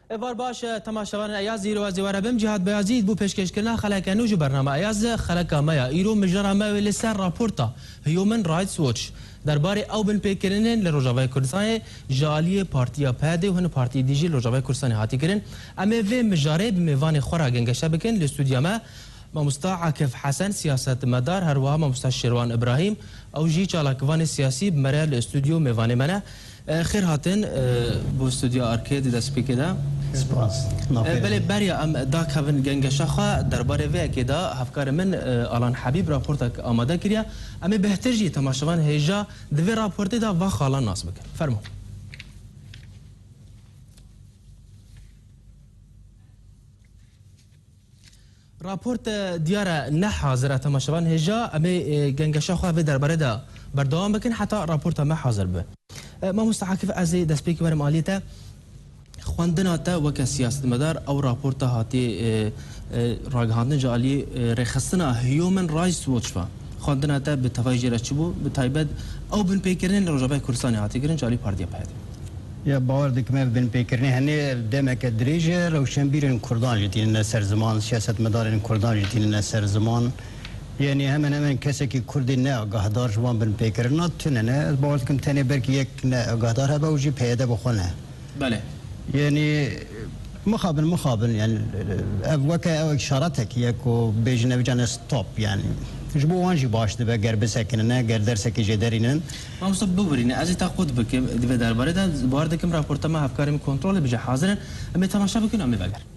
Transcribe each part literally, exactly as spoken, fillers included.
Êvar baş, e, temaşevanên Eyaz, îro ez ê we re bim. Cîhad Beyazît bû pêşkêşkirina xeleke nû ji bernama Eyaz. Xeleka me ya îro mijara me wê li ser raporta Human Rights Watch derbarê ew binpêkirinên li Rojavayê Kurdistanê ji aliyê Partiya P Y D û hin partiyê dî jî li Rojavayê Kurdistanê hatî kirin. Em ê vê mijarê bi mêvanê xwe re gengeşe bikin. Li stûdiya me Mamosta Akif Hesen, siyasetmedar, her wiha Mamosta Şêrwan Ibrahîm, ew jî çalakvanê siyasî bi me re li stûdyo mêvanê me ne. E, xêr hatin, e, bo stûdyoya Arkê di destpêkê de. Spas. E, belê, beriya em dakevin gengeşa xwe, derbarê vê yekê de hevkarê min, e, Alan Hebîb raportek amade kiriye. Em ê bêhtir jî temaşevan hêja di vê raportê de va xalan nas bikin. Fermo. Raport, e, diyar e, ne hazir e, temaşevan hêja. Em ê, e, gengeşa xwe vê derbarê de berdewam bikin heta raporta me hazir be. E, Mamosta Akif, ez ê destpêkê werim aliyê te. Xwendina te weke siyasetmedar ew raporta hatiye, e, e, ragihandin ji aliyê, e, rêxistina Human Rights Watch ve. Xwendina te bi tevayî jê re çi bû? Bi taybet ew binpêkirinên li Rojavayê Kurdistanê hatiye kirin ji alî Partiya P Y D. Ya, bawer dikim ev binpêkirinê henê demeke dirêj e, rewşenbîrên Kurdan jî tînine ser ziman, siyasetmedarên Kurdan jî tînine ser ziman. Yanî hemen hemen kesekî Kurdî ne agahdar ji van binpêkirina tune ne. Ez bawer dikim tenê belkî yek ne agahdar hebe, û jî P Y D bi xwe ne. Belê. Yanî mixabin, mixabin, yanî ev weke ew îşaretek ye ku bêjin ev cane stop yanî. Ji bo wan jî baş dibe ger bisekinine, ger dersekê jê derînin. Mamosta, bibirîne, ez ê te qut bikim di vê derbarê de, bawer dikim raporta me hevkarê min kontrolê bije hazir in. Em ê temaşe bikin, em ê vegerin.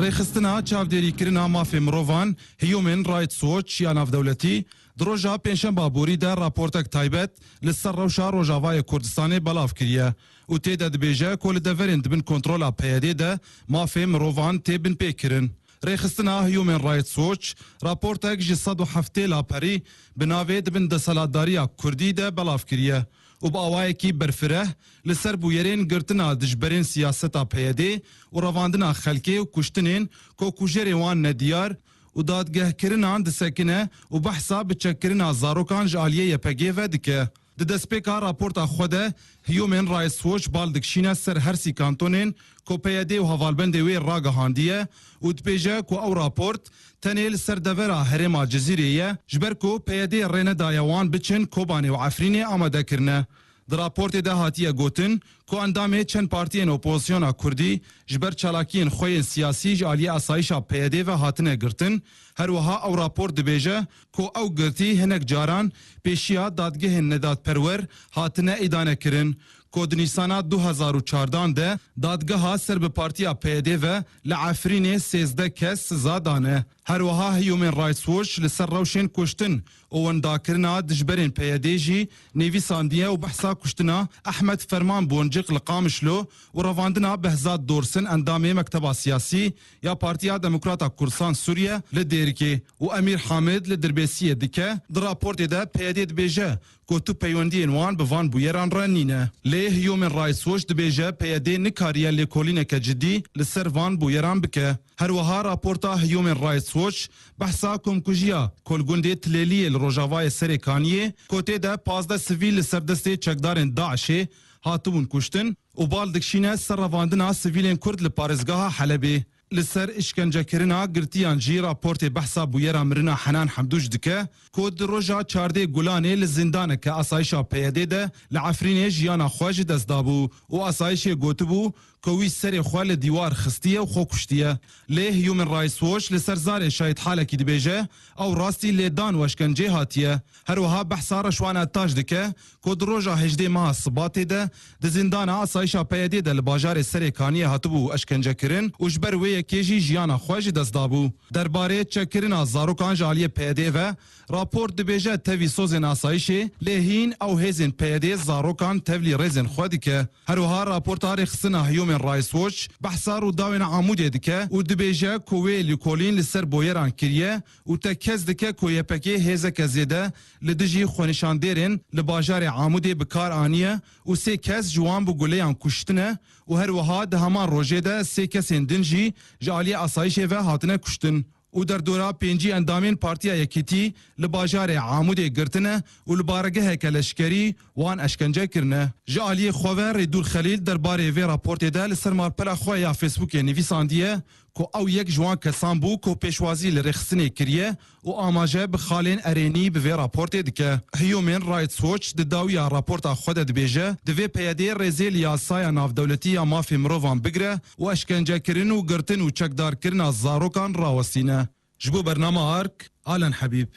Rêxistina çavdêrîkirina mafê mirovan Human Rights Watch ya navdewletî di roja pêncşemba borî de raportek taybet li ser rewşa Rojavayê Kurdistanê belav kiriye û tê de dibêje ku li deverên di bin kontrola P Y D'ê de mafê mirovan tê binpêkirin. Rêxistina Human Rights Watch raportek ji sed û heftê laperî bi navê di bin desthilatdariya Kurdî de belav kiriye û bi awayekî berfireh li ser bûyerên girtina dijberên siyaseta P Y D'ê û revandina xelkê û kuştinên ku kujerê wan nediyar û dadgehkirinan disekine û behsa biçekkirina zarokan ji aliyê Y P G ve dike. Di destpêka raporta xwe de Human Rights Watch bal dikişîne ser her sî kantonên ku P Y D û hevalbendê wê ragihandiye û dibêje ku ew raport tenê li ser devera herêma Cizîrê ye, ji ber ku P Y D rê nedaye wan biçin Kobanê û Efrînê amade kirine. Di raportê de hatiye gotin ku endamê çend partiyên opozisyona Kurdî ji ber çalakiyên xwe yên siyasî ji aliyê asayişa P Y D ve hatine girtin. Her wiha ew raport dibêje ku ew girtî hinek caran pêşiya dadgehên nedadperwer hatine îdane kirin, ku di Nîsana du hezar û çardan de dadgeha ser bi partiya P Y D ve li Efrînê sêzdeh kes siza dane. Her wiha Human Rights Watch li ser rewşên kuştin û windakirina dijberên P Y D jî nivîsandiye û behsa kuştina Ehmed Ferman Boncik li Qamişlo û revandina Behzad Dorsin, endamê Mekteba Siyasî ya Partiya Demokrata Kurdistan Sûriye li Dêrikê û Emîr Hamid li Dirbêsiyê dike. Di raportê de P Y D dibêje ku tu peywendiyên wan bi van bûyeran re nîne. Lê Human Rights Watch dibêje P Y D nikariye lêkolîneke cidî li ser van bûyeran bike. Her wiha raporta Human Rights Watch behsa komkujiya ku li gundê Tilêliyê li rojavayê Serê Kaniyê, ku tê de pazdeh sivîl li ser destê çekdarên DAIŞê hatibûn kuştin û bal dikişîne ser revandina sivîlên Kurd li parêzgeha Helebê. Li ser îşkencekirina girtiyan jî raportê behsa bûyera mirina Henan Hemdûş dike, ku di roja çardê Gulanê li zîndaneke asayişa P Y D de li Efrînê jiyana xwe ji dest dabû û asayişê gotibû ku wî serê xwe li dîwar xistiye û xwe kuştiye. Lê Human Rights Watch li ser zarê şahidhalekî dibêje, ew rastî lêdan û eşkencê hatiye. Her wiha behsa Reşwana Taş dike, ku di roja hejdê meha Sibatê de di zîndana asayişa P Y D de li bajarê Serê Kaniyê hatibû eşkencekirin û ji ber wê yekê jî jiyana xwe ji dest dabû. Derbarê çekkirina zarokan ji aliyê P Y D ve raport dibêje tevî sozên asayişê, lê hîn ew hêzên P Y D zarokan tevlî rêzên xwe dike. Her wiha raporta rêxistina Human Rights Watch behsa Rûdawên Amûdê dike û dibêje ku wê lêkolîn li ser boyeran kiriye û tekez dike ku Y P G hêzeke zêde li dijî xwenîşandêrên li bajarê Amûdê bi kar aniye û sê kes ji wan bi guleyan kuştine û her wiha di heman rojê de sê kesên din jî ji aliyê asayişê ve hatine kuştin. û derdora pêncî endamên Partiya Yekîtî li bajarê Amûdê girtine û li baregeheke leşkerî wan eşkence kirine. Ji aliyê xwe ve Rêdûr Xelîl derbarê vê raportê de li ser malpela xwe ya Facebookê nivîsandiye ku ew yek ji wan kesan bû ku pêşwazî li rêxistinê kiriye û amaje bi xalên erênî bi vê raportê dike. Human Rights Watch di dawiya raporta xwe de dibêje, divê P Y D rêzê li yasaya navdewletî ya mafê mirovan bigire û eşkencekirin û girtin û çekdarkirina zarokan rawestîne. Ji bo bernama Ark, Alan Hebîb.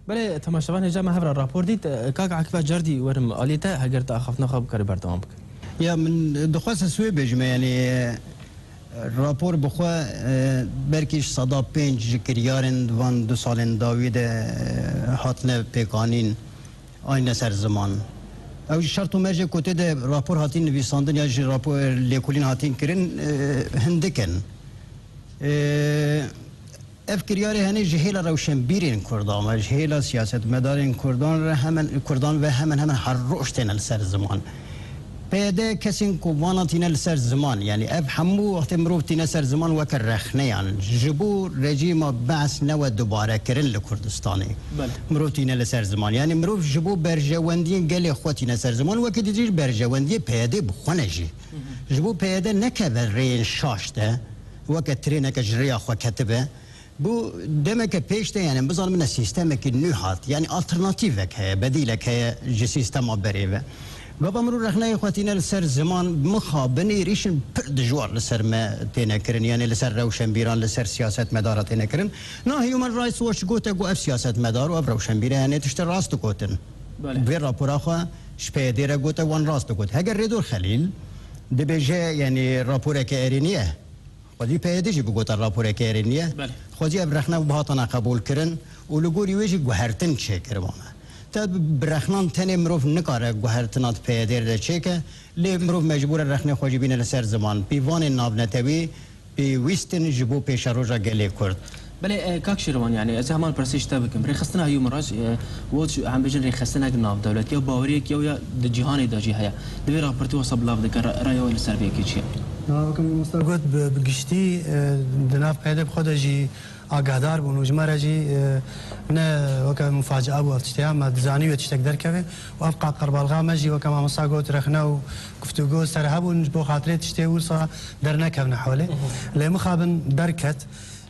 Belê, temaşevan, hêja me hev re rapor dît. Kak Akif, ez cardî werim alî te, heger te axaftina xwe bikarî berdewam bike. Ya, min dixwest ez wê bêjime, yanî, e, rapor bi xwe, e, belkî ji seda pênc ji kiryarên van du salên dawî de, e, hatine pêkanîn, ayne ser ziman. Ew ji şert û mercê ku tê de rapor hatîn nivîsandin ya ji rapor lêkolîn hatîn kirin, e, hindik in. E, Ev kiryarê henê ji hêla rewşenbîrên Kurdan ve, ji hêla siyasetmedarên Kurdan re hemen, Kurdan ve hemen hemen her roj têne li ser ziman. P Y D kesên ku vana tîne li ser ziman, yanî ev hemû wextê mirov tîne ser ziman weke rexneyan, ji bo rejîma Be's newe dubare kirin li Kurdistanê. Belê. Mirov tîne li ser ziman. Yanî mirov ji bo berjewendiyên gelê xwe tîne ser ziman, weke dî jî berjewendiyê P Y D bi xwe ne jî. Hı hı. Ji bo P Y D nekeve rêyên şaş de, weke trêneke ji rêya xwe ketibe, Bû demeke pêş de, yani, em bizanin bine sîstemekî nû hat, yani, alternatîvek heye, bedîlek heye ji sîstema berê ve. Gava mirov rexneyê xwe tîne li ser ziman, mixabin êrîşin pir dijwar li ser me têne kirin, yani, li ser rewşenbîran, li ser siyasetmedara têne kirin. Na Human Rights Watch gote ku ev siyasetmedar û ev rewşenbîre, yani, tiştê rast digotin. Belê. Vê rapora xwe ji P Y D re gote, wan rast digot. Heger Rêdor Xelîl dibêje, yani, raporeke erênî ye. Xwedî P Y D jî bigota raporeke erênî ye. Belê. Xwedî ev rexne bihatana qebûlkirin û li gorî wê jî guhertin çêkiribûne. Te bi rexnan tenê mirov nikare guhertina di P Y D re çêke, lê mirov mecbûr e rexnê xwe jî bîne li ser ziman. Pîvanên navnetewî pêwîst in ji bo pêşeroja gelê Kurd. Belê, e, kak Şêrwan, yani, ez ê heman pirsê ji te bikim. Rêxistina Human Rights, e, Watch, em bêjin rêxistinek navdewletî ya baweriyek ya, ya di cîhanê de jî heye. Divê raportê wisa belav dike, ra-, raya we li ser vê yekê çi ye? Na, weke mamosta got, bi, bi giştî, e, di nav P Y D bi xwe de jî agahdar bûn û ji me re jî, e, ne weke mufacia bû ev tiştê ya, me dizanî wê tiştek derkeve û ev qaqerbalxa me jî weke mamosta got rexne û guftûgo ser hebûn ji bo xatirê tiştê wisa dernekevne holê. Lê mixabin derket.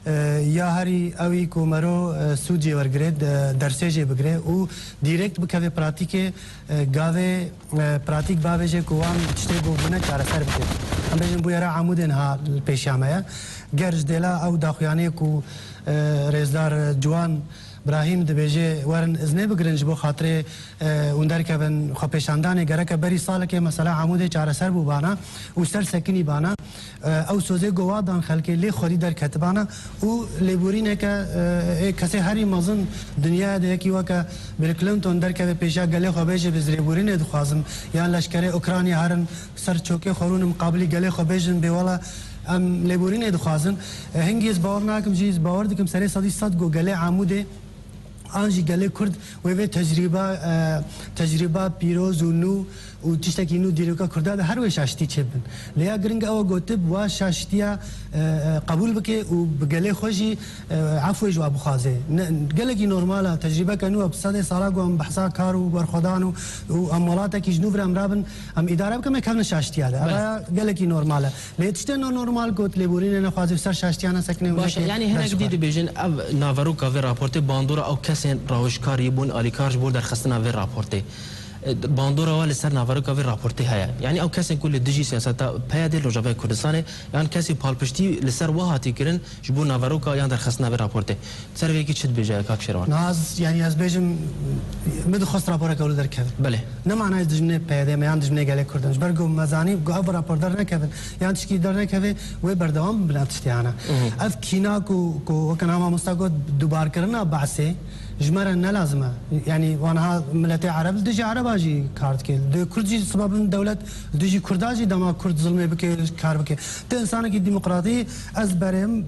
E, ya herî ewî ku mero, e, sûcê wergirê, de-, dersê jê bigirê û dîrekt bikeve pratîkê, e, gavê, e, pratîk bavêje ku wan tiştê ku bûne çareser bike. Em bêjin bûyera Amûdê niha li pêşiya me ye. Ger ji dêla ew daxuyaniyê ku, e, rêzdar, e, Ciwan Brahîm dibêje werin iznê bigirin ji bo xatirê e, hûn derkevin xwepêşandanê gereke berî salekê mesela Amûdê çareser bûbana û ser sekinîbana. E, ew sozê ku wa dan xelkê lê xwedî derketibana û lêborîneke, e, ê kesê herî mezin dinyaya de yekî weke Bill Clinton derkeve pêşiya gelê xwe bêje biz lêborînê dixwazin yan leşkerê Ukrayna herin ser çokê xwe rûnin miqabilî gelê xwe bêjin bê wela em lêborînê dixwazin. E, hingî ez bawer nakim jî ez bawer dikim serê sedî sed ku gelê Amûdê an jî gelê Kurd wê vê tecrîba, e, tecrîba pîroz û nû û tiştekî nû dîroka Kurda de her wê şaştî çêbin. Lê ya giring ew e ku tu bi wa şaştiya, e, e, qebûl bike û bi gelê xwe jî, e, efwê ji wa bixwaze. Ne, gelekî normal e, tecrîbeke nû e, bi sedê sala ku em behsa kar û berxwedan û, û em welatekî ji nû vir em rabin, em îdare bikin, em kevin şaştiya de. Belê. Ev ya gelekî normal e. Lê tiştê no normal got, lêborînê nexwaze ser şaştiya nesekine û Baş e, neke yani hinek berjixwe. Dî dibêjin ev naveroka vê raportê bandora ew kesên rawişkar yê bûn alîkar ji bo derxistina vê raportê. E, bandora wa li ser naveroka vê raportê heye. Yani ew kesên ku li dijî siyaseta P Y D Rojavayê Kurdistanê yan kesî palpiştî li ser wa hatî kirin ji bo naveroka yan derxistina vê raportê. Ser vê yekê çi dibêje kak Şêrwan? Na ez, yani ez bêjim, min dixwest raporeke wilo derkevin. Belê. Ne manayê dijminê P Y D me yan dijminê gelê Kurd in. Ji ber ku me zanî ku ev rapor dernekevin, yan tişkî dernekeve, wê berdewam bibin ev tiştê hene. Mhm. Ev kîna ku, ku weke niha mamosta got, dubarkirina behsê, Ji me re ne lazim e. Yanî, waniha miletê Ereb li dijî Ereba jî kar dike. Li Kurd jî siba bin dewlet li dijî Kurda jî dema Kurd zilmê bike, kar bike. Tu insanekî demokratî, ez berêm,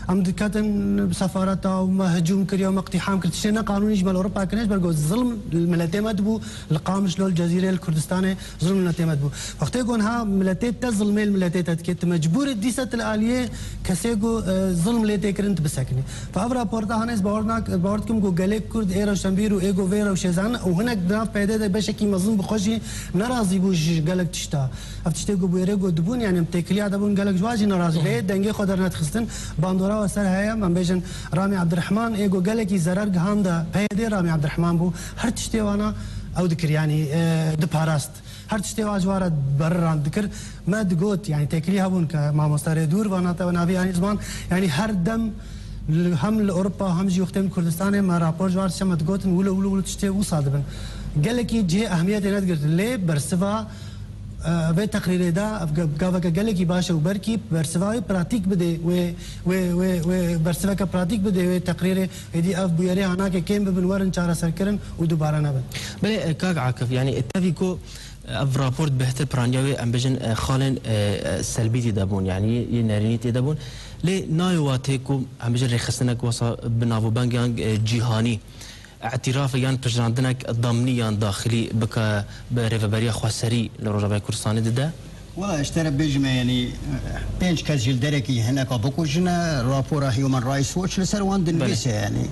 em diketin sefareta û me hicûm kiriya, me qtîham kir, tiştê ne qanûnî ji me li Ewropa kirine, ji ber ku zilm li miletê me dibû, li Qamişlo, li Cezîrê, li Kurdistanê. Zilm li miletê me dibû. Wextê ku niha miletê te zilmê li miletê te dike, tu mecbûr î dîsa tu li aliyê kesê ku, e, zilm lê tê kirin tu bisekinî. Fa ev raporta hanê ez bawer nak-, bawer dikim ku gelek Kurd ê rewşenbîr û ê ku vê rewşê zanin û hinek di nav P Y D de beşekî mezin bi xwe jî nerazî bû ji gelek tişta. Ev tiştê ku bûyerê ku dibûn, yani em têkiliya de bûn, gelek ji wan jî nerazî. Lê dengê xwe dernedixistin. Bandora we ser heye, em bêjin Ramî Ebdirehman ê ku gelekî zerer gihanda P Y D Ramî Ebdirehman bû. Her tiştê wana ew dikir, yani, e, diparast. Her tiştê wa ji wa re beriran dikir. Me digot, yani têkilî hebûn ke mamoste Rêdûr vana te navî, yanî ziman, yani her dem li, hem li Ewropa hem jî wextên Kurdistanê me rapor ji wa re dişe, me digotin wilo, wilo, wilo tiştê wisa dibin. Gelekî cihê ehmiyetê nedigirtin. Lê bersiva, e, vê teqrîrê de ev ge-, gaveke gelekî baş e û berkî bersiva wê pratîk bidê, wê, wê, wê, wê bersiveke pratîk bidê wê teqrîrê, êdî ev bûyerê hanake kêm bibin, werin çareserkirin û dubare nebin. Belê, e, kak Akif, yani, e, tevî ku Ev raport bêhtir piraniya wê, em bêjin, e, xalên, e, e, selbî tê de bûn, yanî yê nerînî tê de bûn. Lê nayê watê ku, em bêjin, rêxistinek wesa bi navûbeng yan, e, cîhanî, îtirafek yan piştrandinek damnî yan daxilî bike bi rêveberiya xweserî li Rojavayê Kurdistanê dide? Wela, ez ji te re bêjime, yanî, e, pênc kes ji li derekî hineka bikujine, rapora Human Rights Watch li ser wan dinivîse, yanî.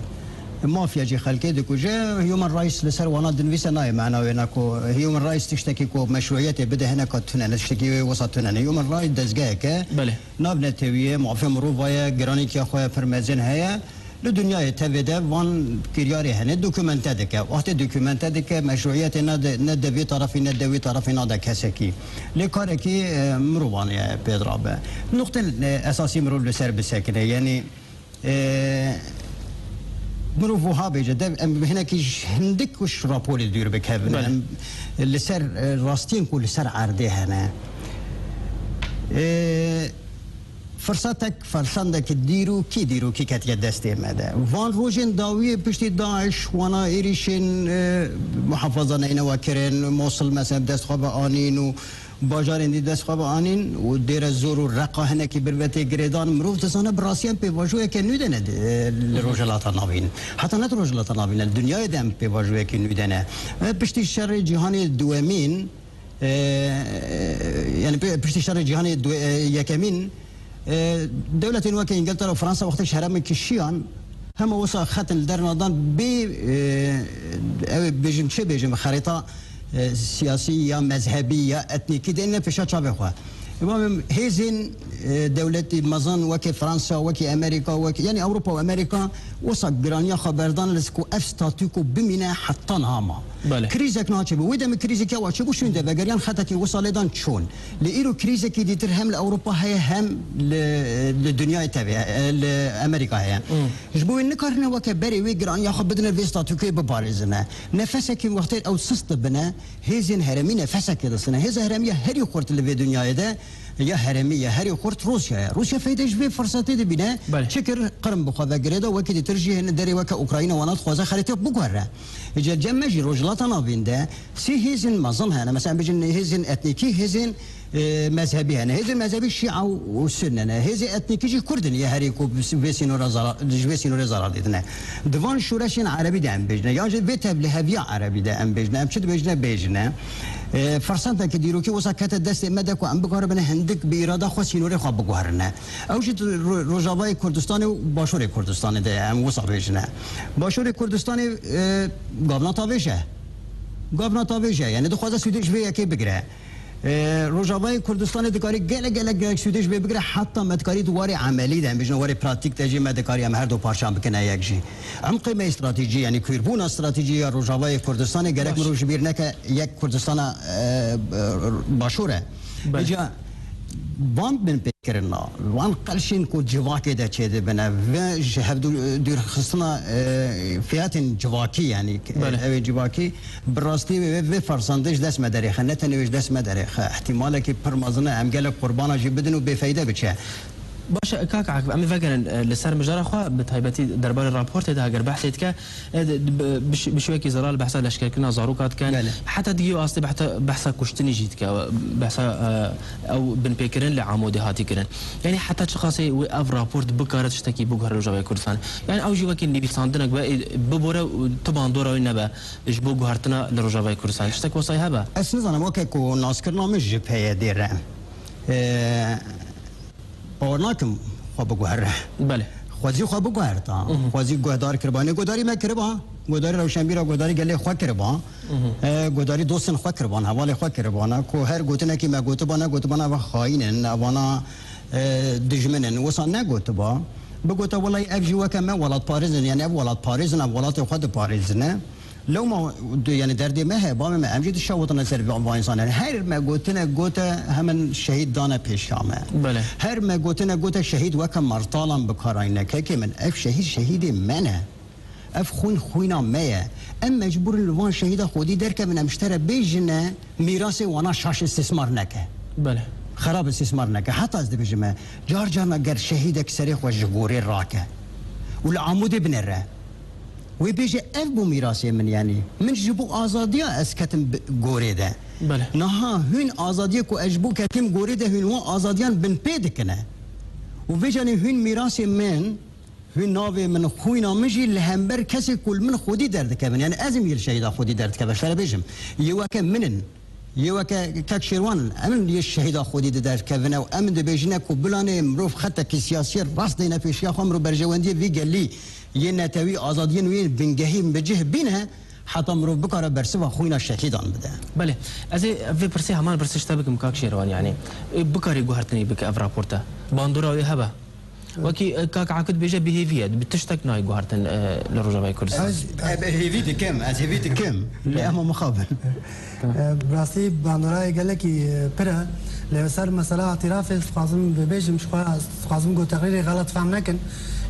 Mafiya jî xelkê dikuje, Human Rights li ser wana dinivîse nayê mena wê ne ku Human Rights tiştekî ku meşruiyetê bide hineka tune ne, tiştekî wê wisa tune ne. Human Rights dezgeheke navnetewî ye, mafê mirova ye, giranîkiya xwe ye, pir mezin heye. Li dinyayê tevê de van kiryarê hene, dokumente dike. Wextê dokumente dike, meşruiyetê ne de, ne de vê tarafî, ne de wê tarafî nade kesekî. Lê karekî, e, mirovan ye pê dirabe. Nuqtên, e, esasî mirov li ser bisekine. Yanî, E, mirov wiha bêje, dev em hinekî ji hindik û ji raporê dûr bikevin. Belê. Em li ser, e, rastiyên ku li ser erdê hene. E, firsetek, fersendek dîrokî, dîrokî ketiye destê me de. Van rojên dawiyê piştî DAIŞ wana êrîşên, e, muhafaza neynewe kirin, Mosul mesela dest xwe ve anîn û bajarên dî dest xwe ve anîn û Dêre Zor û Reqa hinekî bir ve tê girêdan. Mirov dizane bi rastî em pêvajoyeke nû de ne di, li Rojhilata Navîn. Heta ne di Rojhilata Navîn, li dinyayê de em pêvajoyekî nû de ne. E, piştî şerê cîhanê duwemîn, e, yani pê-, piştî şerê cîhanê duwe-, e, yekemîn, e, dewletên weke Îngiltere û Fransa wextê ji herêmekî şiyan, hema wisa xetin li derna dan bê, e, ew ê bêjin, çi bêjin, xerîta, e, siyasî ya mezhebî ya etnîkî de ne pêşa çavê xwe. Ema em hêzên, e, dewletî mezin wekî Fransa, wekî Amerîka, wekî, yanî Ewropa û Amerîka wisa giraniya xwe berdan li ku ev statûko bimîne heta niha ma. Belê. Krîzek niha çêbû. Wê demê krîzek ya wa çêbû şûn de vegeriyan xetekî wisa lêdan çûn. Lê îro krîzekî dîtir hem li Ewropa heye hem li, li dinyayê tevê, e, li Amerîka heye. Hmm. Ji bo wê nikarine weke berê wê giraniya xwe bidine vê statûkoyê biparêzine. Nefesekî wextê ew sist dibine, hêzên herêmî nefesekê distine. Hêza herêmî ya herî xurt li vê dinyayê de ya herêmî ya herî xurt Rûsya ye. Rûsya feyde ji vê firsetê dibîne. Belê. Çi kir? Qirm bi xwe ve girêda, wekî dîtir jî hene derê weke Ukrayna wana dixwaze xerîtê biguhere. Îca cem me jî Rojhilata Navîn de sê hêzên mezin hene. Mesela em bêjin hêzên etnîkî, hêzên, e, mezhebî hene. Hêzên mezhebî Şîa û, û Sunne ne. Hêzên etnîkî jî Kurd in yê herî ku bi vê sînora zarar, ji vê sînorê zarar dîtine. Di van şoreşên erebî de em bêjine, yan jî vê tevliheviya erebî de em bêjine, em çi dibêjine bêjine. E, firseteke dîrokî wisa kete destê me de ku em bikaribine hindik bi îrada xwe sînorê xwe biguherine. Ew jî di Ro-, Rojavayê Kurdistanê û Başûrê Kurdistanê de em wisa bêjine. Başûrê Kurdistanê, e, gavna tavêj e. Gavna tavêj e, yani dixwaze sûdê ji vê yekê bigire. E, Rojavayê Kurdistanê dikarî gelek, gelek, gelek sûdê ji vê bigire, heta me dikarî di warê emelî de, em bêjin warê pratîk de jî me dikarî em her du parçan bikine yek jî. Emqê me yê stratejî, yani kûrbûna stratejî ya Rojavayê Kurdistanê gerek mirov ji bîr neke, yek Kurdistana, e, e, Başûr e. Belê. Îca van binpêkirina, van qelşên ku civakê de çêdibine, ve ji hevdû-, dûrxistina, e, fiyatên civakî, yani, e, Belê. ew ê civakî, bi rastî vê, vê fersendê ji dest me derêxe, ne tenê wê ji dest me derêxe. Îhtîmalekî pir mezin e, em gelek qurbana jî bidin û bêfeyde biçe. Baş e, kak Akif, em ê vegerin, e, li ser mijara xwe, bi taybetî derbarê raportê de, heger behsê dike, e, de, bi, bi şi-, bi şêwekî zelal behsa leşkerkirina zaroka dikin. Belê. Heta di yê astê behta-, behsa kuştinê jî dike, behsa, e, ew binpêkirin li Amûdê hatî kirin. Yanî heta çiqasê wê ev raport bikare tiştekî biguhere Rojavayê Kurdistan? Yanî ew jî wekî nivîsandinek be, e, bibore û tu bandora wê nebe ji bo guhertina li Rojavayê Kurdistan. Tiştek wesayî hebe? Ez nizanim, weke ku naskirina min ji P Y D re. E, Bawer nakim xwe biguhere. Belê. Xwezî xwe biguherta. Mhm. Xwezî guhdar kiriba. Nê guhdarî me kiriba. Guhdarî rewşenbîra, guhdarî gelê xwe kiriba. Mhm. E, guhdarî dostên xwe kiriban, hevalê xwe kiribana. Ku her gotinekî me gotibana, gotibana eva xayîn in, evana, e, dijmin in. Wisa negotiba. Bigota, welay ev jî weke me welatparêz in. Yanî ev welatparêz in, ev welatê xwe diparêzine. Lewma, yani derdê me heye, bavê me, em jî dişewitine ser va, va însan. Yani her me gotine gote hemin şehîd dane pêşiya me. Belê. Her me gotine gote şehîd weke mertalan bikarayne. Kekê min, ev şehîd şehîdê me ne. Ev xwîn xwîna me ye. Em mecbûr in li van şehîda xwedî derkevin, em ji te re bêjine mîrasê wana şaş îstîsmar neke. Belê. Xerab îstîsmar neke. Heta ez dibêjime, car carna ger şehîdek serê xwe ji gorê rake û li Amûdê binêre, wê bêje, ev bû mîrasê min, yanî min ji bo azadiya ez ketim bi-, gorê de. Belê. Niha hûn azadiyê ku ez ji bo ketim gorê de, hûn wan azadiyan binpê dikine. Û vêcanê hûn mîrasê min, hûn navê min, xwîna min jî li hember kesê ku li min xwedî derdikevin. Yanî ez im yê li şehîda xwedî derdikeve. Ji te re bêjim, yê weke min in. Yê weke kek Şêrwan in. Em in yê şehîda xwedî diderdikevine û em dibêjine ku bilanê mirov xetekî siyasî rast deyne pêşiya xwe, mirov berjewendiyê vî gelî, yê netewî, azadiyên wê yên bingehî bi cih bîne, heta mirov bikare bersiva xwîna şehîdan bide. Belê. Ez ê vê pirsê heman pirsê ji te bikim, kak Şêrwan, yanî, e, bikarî guhertinê bike ev raporte. Bandora wê hebe. Wekî, e, kak Akif dibêje, bi hêvî ye, bi tiştek nayê guhertin, e, li Rojavayê Kurdistan. Ez, ez hêvî dikim, ez hêvî dikim. Lê ema mixabin. E, bi rastî bandorayê gelekî, e, pir e. Lê li ser mesela îtirafê dixwazim bibêjim, ji xwe dixwazim ku teqrîrê xelet fehm nekin.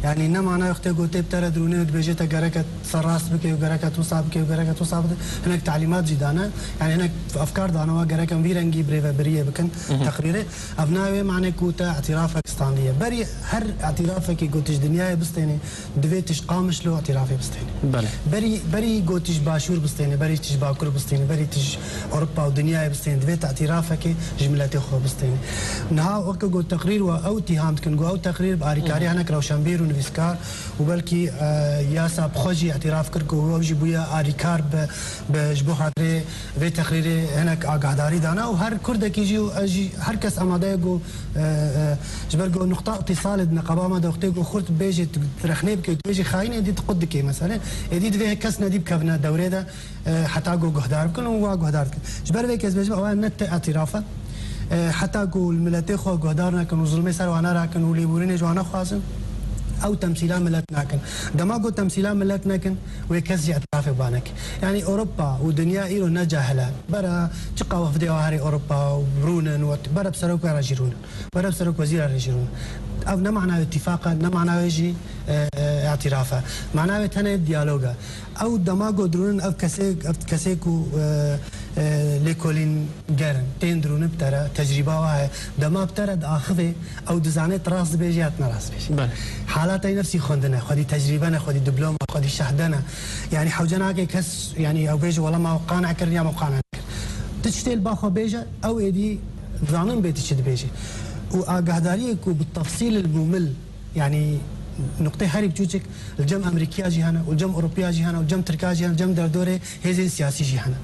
Yanî ne mana yox tê ku tê bi te re dirûnê û dibêje te gereke ser rast bike û gereke tu wisa bike û gereke tu wisa bike. Hinek talîmat jî dane. Yanî hinek efkar dane wa gerek em vî rengî birêvebiriyê bikin teqrîrê. Ev nayê wê manê ku te îtirafek standiye. Berî her îtirafekê ku tu ji dinyayê bistênî, divê tu ji Qamişlo îtirafê bistênî. Belê. Berî, berî ku tu ji Başûr bistênî, berî tu ji Bakur bistênî, berî tu ji Ewropa û dinyayê bistênî, divê tu îtirafekê ji miletê xwe bistênî. Niha weke ku teqrîr we ew îtîham dikin, ku ew teqrîr bi alîkariya hinek rewşenbîr û nivîskar û belkî, e, yasa bi xwe jî îtiraf kir ku ew jî bûye alîkar bi, bi, ji bo xatirê vê teqrîrê hinek agahdarî dane û her Kurdekî jî û ez jî, her kes amade ye ku, e, e, ji ber ku nuqta îtîsalê di neqeba me de wextê ku xurt bêjê tu rexnê bike, tu bêjê xayînê, êdî tu qut dikê mesele. Êdî divê kes nedî bikevine dewrê de, e, heta ku guhdar bikin û wa guhdar dikin. Ji ber vê kes bêjim, ew ne te îtîraf e. E, heta ku li miletê xwe guhdar nekin û zulmê ser wan nerakin û lêborînê ji wan nexwazin, ew temsîla milet nakin. Dema ku temsîla milet nekin, wê kes jî îtirafê ba neke. Yanî Ewropa û dinya îro ne cahil e. Bera çiqa wefdê wa herê Ewropa û rûnin û bera bi serok re jî rûnin. Bera bi serok wezîra re jî rûnin. Ev ne mana wê îtîfaq e, ne mana wê jî, e, e, îtiraf e. Mana wê tenê diyalog e. Ew dema ku dirûnin ev kesê, ev kesê ku, e, e, lêkolîn ger in, tên dirûnin bi te re, tecrîba wa heye. Dema bi te re diaxivê, ew dizanê tu rast dibêjî ya tu ne rast dibêjî. Belê. Hala te nefsî xwendine, xwedî tecrîbe ne, xwedî diploma, xwedî şehde ne. Yanî hewce nake kes, yanî ew bêje, wela me ew qane kirin ya me ew qane nekirin. Tu tiştê li ba xwe bêje, ew êdî zanin bê tu çi dibêjî. Û agahdariyê ku bi tefsîl il mumil, yanî nuqtê herî biçûçik li cem Amerîkiya jî hene, û li cem Ewropiya jî hene, û li cem Tirka jî hene, li cem derdorê hêzên siyasî jî hene.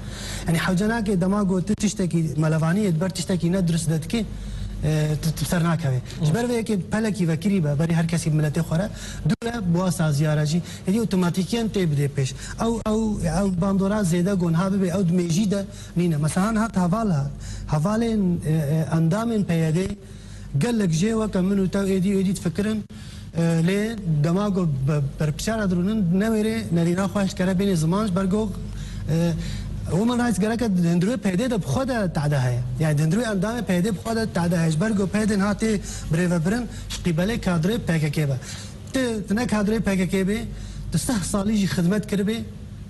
Yanî hewce nake dema ku tu tiştekî melevaniyê di ber tiştekî ne dirust de dikî, e, tu, tu bi ser nakevê. Ji ber vê yekê pelekî vekirî be, berî her kesî bi miletê xwe re, dû re bi wa saziya re jî, êdî otomatîkiyen tê bidê pêş. Ew, ew, ew bandora zêde ku niha bibe, ew di mêjî de nîne. Mesela han hat heval hat. Hevalên, e, e, endamên P Y D gelek jê weke min û te êdî û êdî difikirin. E, lê dema ku bi berpiçara dirûnin, newêrê nerîna xwe hişt kere bênê ziman, ji ber ku, e, Women Rights gereke di hundirê P Y D de bi xwe de tade heye. Yani di hundirê endamê P Y D bi xwe de tade heye. Ji ber ku P Y D niha tê birêvebirin ji qîbelê kadroyê P K K be. Tu, tu ne kadroyê P K K bê, tu seh salî jî xidmet kiribê,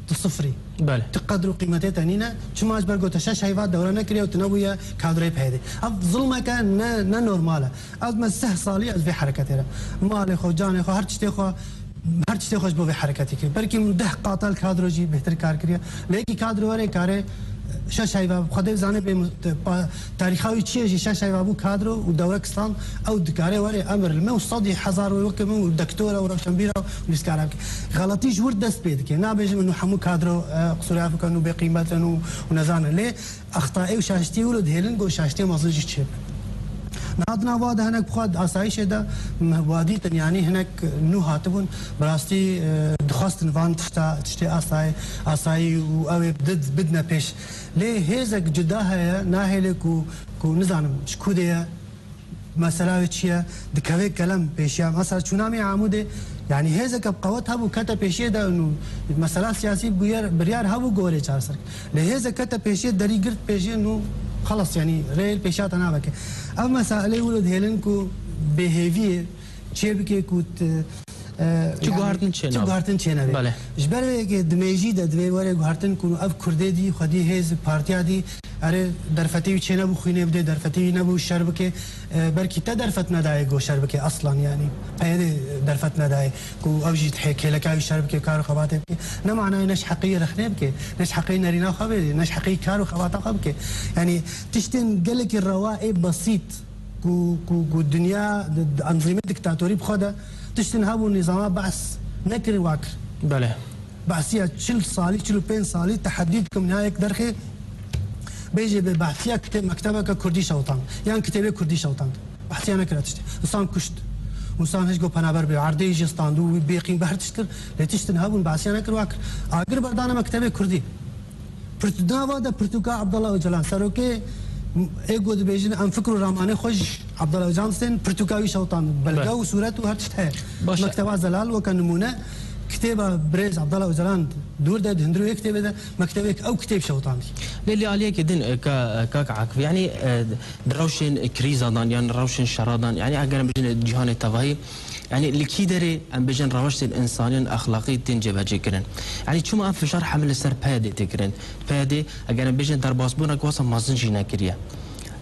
Tu sifrî. Belê. Tu qedr û qîmetê te nîne. Çima ji ber ku te şeş heyva dewre nekiriye û tu nebûye kadroyê P Y D'ê. Ev zilmeke ne, ne normal e. Ez me sih salî ez vê hereketê re. Malê xwe, canê xwe, her tiştê xwe, her tiştê xwe ji bo vê hereketê kir. Belkî min deh qatal kadro jî bêhtir kar kiriye. Lê yekî kadro were kare şeş heyva, Xwedê zane bê mu-, te-, pa-, tarîxa wî çi ye jî şeş heyva bû kadro û dewre kistan. Ew dikare were emir li me û sedî hezar wê weke min û dektora û rewşenbîra û nivîskara bike. Xeletî ji wir dest pê dike. Nabêjim û hemû kadro, e, qisûrê hev bikin û bêqîmet in û, û nezanin. Lê extayê û şaştiyê wilo dihêlin ku şaştiyê mezin jî çêbin. Niha di nav wa de hinek bi xwe di asayîşê de me wa dîtin, yanî hinek nû hatibûn, bi rastî, e, dixwestin van tişta, tiştê asayî, asayî û ew ê bid-, bidine pêş. Lê hêzek cuda heye, nahêle ku, ku nizanim ji ku dê ye, mesela wê çi ye, dikeve kelem pêşiya. Mesela çûna me Amûdê, yanî hêzeke bi qewet hebû, kete pêşiyê de û mesela siyasî bûyer, biryar hebû gorê çareser. Lê hêzeke kete pêşiyê, derî girt pêşiyê û xelas, yanî rê li pêşiya te naveke. Ev meselê wilo dihêlin ku bêhêviyê çê bike ku t-, e, Çi yanî guhertin çê çi nebe. Guhertin çê nebe. Belê. Ji ber vê yekê di mêjî de divê were guhertin ku ev Kurdê dî, xwedî hêz partiya dî, erê derfetê wî çê nebû xwînê bidê, derfetê wî nebû şer bike, e, belkî te derfet nedayê ku şer bike aslan, yanî P Y D'ê derfet nedayê ku ew jî hê kêleka wî şer bike, kar û xebatê bike. Ne manayê ne ji heqî rexnê bike, ne ji heqî nerîna xwe bê, ne ji heqî kar û xebata xwe bike. Yanî tiştên gelekî rewa ê besît ku, ku, ku dinya di, di enzîmê diktatorî bi xwe de tiştin hebû nîzama behs nekir wa kir. Belê. Behsiya çil salî, çil û pênc salî tehedî dikim niha yek derxê bêjê bê behsiya kitê-, mektebeke kurdî şewtan. Yan kitêbê kurdî şewtan. Behsiya nekira tiştê. Însan kuşt. Însan hiç go penaber bê. Erdê jî stand û bê qîm ber tişt kir. Lê tiştin hebûn behsiya nekir wa kir. Agir berdane mektebê kurdî. Pirt-, nava de pirtûka Abdullah Ocalan, serokê ê ku dibêjin em fikr û ramanê xwe ji Abdullah Ocalan distên, pirtûka wî şewtan, belge û sûret û her tişt heye. Baş e. Mekteba Zelal weke nimûne, kitêba birêz Abdullah Ocalan dûr de, di hundirê wê kitêbê de, mektebê ew kitêb şewtan. Lê li aliyekê din, e, ka-, kak Akif, yanî, e, di rewşên krîzadan yan rewşên şeradan, yanî eger em bijîn cîhanê tevahî, Yanî li kî derê em bêjin rewştên însanî û exlaqî tên cêbecêkirin? Yanî çima ev fişar hemî li ser P Y D'ê tê kirin? P Y D, eger em bêjin derbasbûnek wisa mezin jî nekiriye.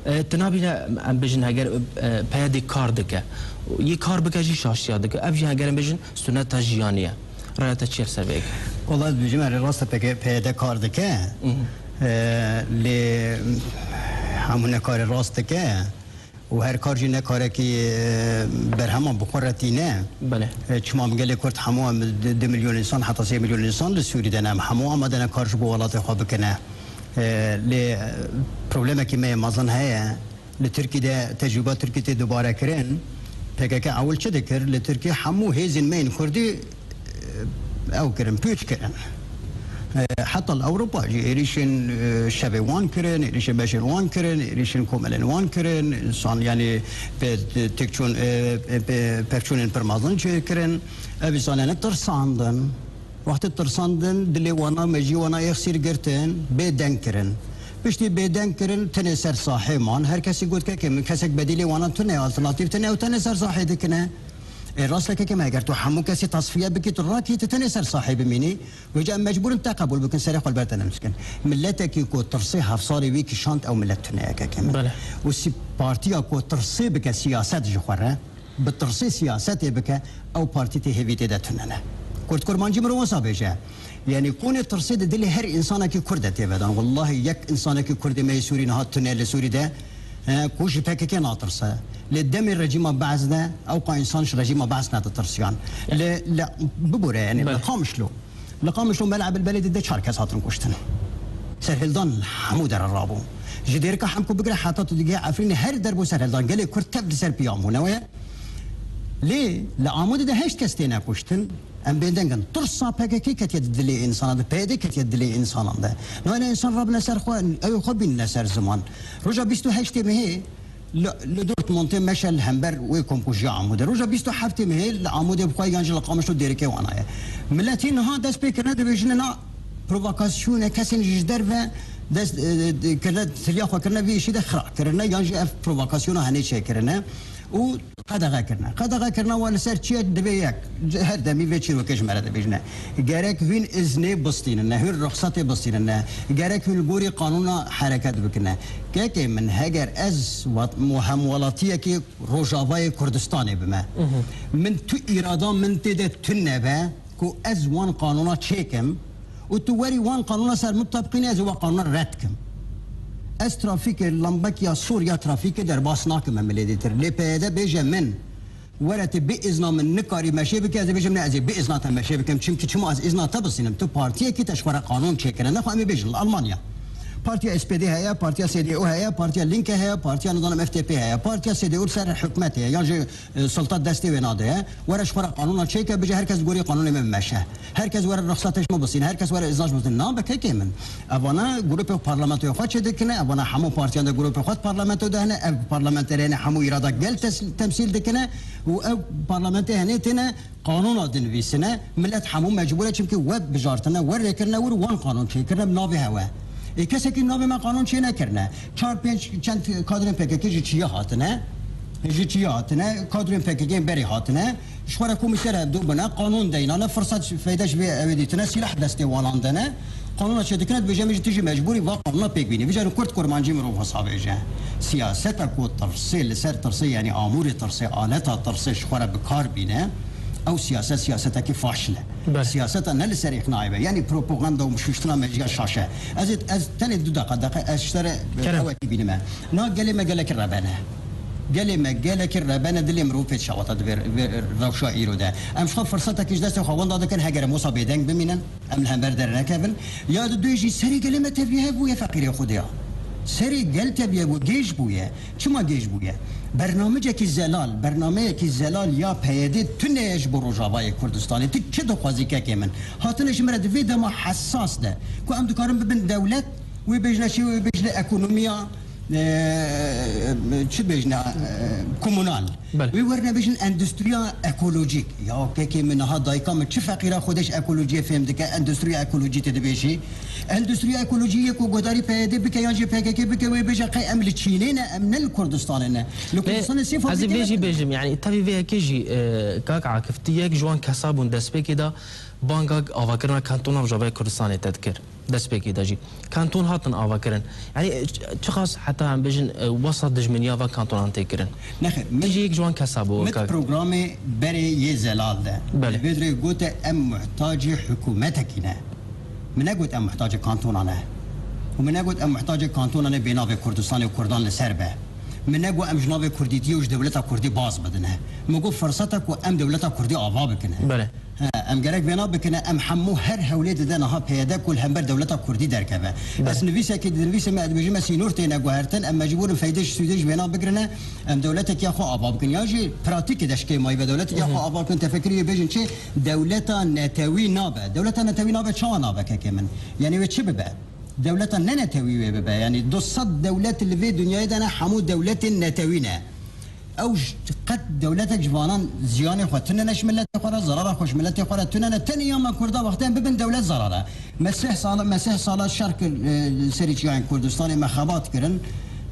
E, tu nabîne em bêjin heger, e, P Y D kar dike. Yê kar bike jî şaştiya dike. Ev jî heger em bêjin suneta jiyanî ye. Raya te çi ye li ser vê yekê? Wela ez dibêjim erê rast e P Y D kar dike. E, lê hemû ne karê rast dike. û her kar jî ne karekî, e, berhema bi xwe re tîne. Belê. E, çima em gelê Kurd hemû em di-, du milyon însan heta sê milyon însan li Sûrî de ne. Em hemû amade ne kar ji bo welatê xwe bikine. E, lê, e, problemekî me yê mezin heye. Li Tirkî de tecrûba Tirkî tê dubare kirin. P K K ewil çi dikir? Li Tirkî hemû hêzên me yên Kurdî ew kirin, pûç kirin. E, heta li Ewropa jî êrîşên, e, şevê wan kirin, êrîşên beşên wan kirin, êrîşên komelên wan kirin, însan, yanî, pê, têkçûn, e, e, pê, pevçûnên pir mezin çêkirin. Ev însan, yanî, tirsandin. Wextê tirsandin, dilê wana, mejiyê wana êxsîr girtin, bêdeng kirin. Piştî bêdeng kirin, tenê ser sahê man. Her kesî got, kekê min, kesek bedîlê wana tune, alternatîf tune, ew tenê ser sahê dikine. Ê, rast e kekê me, eger tu hemû kesî tasfiye bikî, tu rakî, tu tenê ser sahê bimînî. Wêca em mecbûr in te qebûl bikin, serê xwe li ber te nemskin. Miletekî ku tirsê hevsalê wî kişand, ew milet tune ye kekê me. Belê. Û sî-, partiya ku tirsê bike siyaset ji xwe re, bi tirsê siyasetê bike, ew partî tê hêvî tê de tune ne. Kurd kurmancî mirov wisa bêje. Yanî konê tirsê di dilê her însanekî Kurd de tê vedan. Wellahî yek însanekî Kurdê me yê Sûrî niha tune li Sûrî de, e, ku ji P K K natirse. Lê demê rejîma Be'es de, ewqa însan ji rejîma Be'es neditirsiyan. Li, li, bibûre, yanî, li Qamişlo. Li Qamişlo Mela Ebilbelê de çar kes hatin kuştin. Serhildan hemû dere rabû. Ji Dêrika Hemko bigire heta tu digihî Efrînê her der bû serhildan. Gelê Kurd tev li ser piyan bû, ne weye? Lê li Amûdê de heşt kes têne kuştin. Em bêdeng in. Tirsa P K K ketiye di dilê însanan de, P Y D ketiye di dilê însanan de. Nayne însan rabine ser xwe, ew xwe bînine ser ziman. Roja bîst û heştê mehê li, li Dortmundê meşe li hember wê komkujiya Amûdê. Roja bîst û heftê mehê li Amûdê bi xwe yan jî li Qamişlo Dêrikê wana ye. Miletî niha dest pê kirine dibêjine na provokasyone kesên ji derve dest, e, e, kirine, tiliya xwe kirine vî îşî de xira kirine yan jî ev provokasyona henê çêkirine. û qedexe kirine. Qedexe kirine wa li ser çi ye? Divê yek, her demî vê çîrokê ji me re dibêjine. Gerek hûn iznê bistînine, hûn ruxsatê bistînine. Gerek hûn li gorî qanûna hereket bikine. Kekê min, heger ez wat-, mu-, hemwelatiyekî Rojavayê Kurdistanê bime, min tu îrada min tê de tune be ku ez wan qanûna çêkim û tu werî wan qanûna ser min tebiqînî, ez ê wan qanûna red kim. Ez trafîkê, lambekiya sor ya trafîkê derbas nakim em milê dîtir. Lê P Y D bêje min, were tu bi îzna min nikarî meşê bike, ez ê bêjim ne, ez ê bi îzna te meşê bikim. Çimkî çima ez îzna te bistînim? Tu partiyekî te ji xwe re qanûn çêkirine. Nexwe em ê bêjin li Almanya partiya S P D heye, partiya S D U heye, partiya Linke heye, partiya nizanim F D P heye, partiya S D U li ser hikûmetê ye, yan jî e, sulta destê wê nade ye. Were ji xwe re qanûna çêke, bije her kes gorî qanûnê min meşe. Her kes were rexsatê ji min bistîne, her kes were îzna ji min bistîne. Nabe kekê min. Evana grûpê parlamentoyê xwe çêdikine, evana hemû partiyan de grûpê xwe di parlamento de hene, ev parlamenterê hene hemû îrada gel tes-, temsîl dikine û ev parlamentê henê têne qanûna dinivîsine, milet hemû mecbûr e, çimkî we bijartine, we rêkirine wir wan qanûn çêkirine bi navê hewe. Ê kesekî navê me qanûn çê nekirine. Çar pênc çend kadrên P K K ji çiyê hatine, ji çiyê hatine, kadrên P K K yên berê hatine, ji xwe re komîsyer hevdû bûne, qanûn deynane, firsat feyde ji vê ew ê dîtine, sîlah destê wanan dene, qanûna çêdikine, dibêje, min jî tu jî mecbûrî va qanûna pêk bînî. Vîca kurt kurmancî mirov wisa bêje. Siyaseta ku tirsê li ser tirsê, yanî amûrê tirsê, aleta tirsê ji xwe re bi kar bîne, ew siyaset siyasetekî faşil e. Belê. Siyaseta ne li ser îqnayê be, yanî propaganda û şuştina meciya şaş e. Ez ê, ez tenê du deqa, deqa ez ji te re, Kerem. Ewekî bînime. Na gelê me gelekî rebene. Gelê me gelekî rebene, dilê mirov pê dişewata di vê, vê rewşa îro de. Em ji xwe firsetekî ji destê xwe wenda dikin, heger em wisa bêdeng bimînin, em li hember dernekevin. Ya di dû jî serê gelê me teviye hebûye feqîrê Xwedê ya. Serê gel teviye bû, gêj bûye. Çima gêj bûye? Bernamecekî zelal, bernameyekî zelal ya P Y D tune ye ji bo Rojavayê Kurdistanê. Tu çi dixwazî kekê min? Hatine ji min re di vê dema hesas de ku em dikarin bibin dewlet, wê bêjine çi, wê bêjine ekonomiya, e, çi bêjine, e, komunal. Belê. Wê werine bêjin endustriya ekolojîk. Ya kekê min, niha dayika min çi feqîra xwe de ji ekolojiyê fêm dike, endustriya ekolojî tê dibêjî. Endustriya ekolojiyê ku guhdarî P Y D bike yan jî P K K bike, wê bêje qey em li Çînê ne, em ne li Kurdistanê ne. Li Lê Kurdistanê sê ez ê fabrîke vê jî ne. Bêjim, yanî tevî vê yekê jî, e, kak Akif, tu yek ji wan kesa bûn destpêkê de banga avakirina kantona Rojavayê Kurdistanê te dikir. Destpêkê de jî kanton hatin avakirin. Yanî, e, çi, çiqas heta em bêjin, e, wesa dijmeniya van kantonan tê kirin? Nexêr, min, Tijî yek ji wan kesa bû, min kak. Programê berê yê zelal de. Belê. Li vê dirê gote em muhtacê hikûmetekî ne. Min negot em muhtacê kantona ne. Û min negot em muhtacê kantona ne bê navê Kurdistanê û Kurdan li ser be. Min negot em ji navê Kurdîtiyê û ji dewleta Kurdî baz bidine. Min got firseta ku em dewleta Kurdî ava bikine. Belê. He, em gerek vêna bikine, em hemû her hewlê dide niha P Y D ku li hember dewleta Kurdî derkeve. Belê. Ez nivîsekê dinivîsim, me dibêjim me sînor têne guhertin, em mecbûr in feydê ji sûdê ji vêna bigirine, em dewletek ya xwe ava bikin. Ya jî pratîkê de ji kê mayî ve dewletek ya xwe ava bikin, tefekirî bêjin çi? Dewleta netewî nabe. Dewleta netewî nabe, çawa nabe kekê min? Yanî wê çi bibe? Dewleta ne netewî wê bibe. Yanî du sed dewlet li vê dinyayê de ne, hemû dewletên netewî ne. Ew ji, qet dewletek ji vanan ziyanê xwe tune ne ji miletê xwe re, zarara xwe ji miletê xwe re tune ne. Tenê ya me Kurda wextê em bibin dewlet zarar e. Me sih sala, me sih sala şer kir, e, serî çiyayên Kurdistanê, me xebat kirin.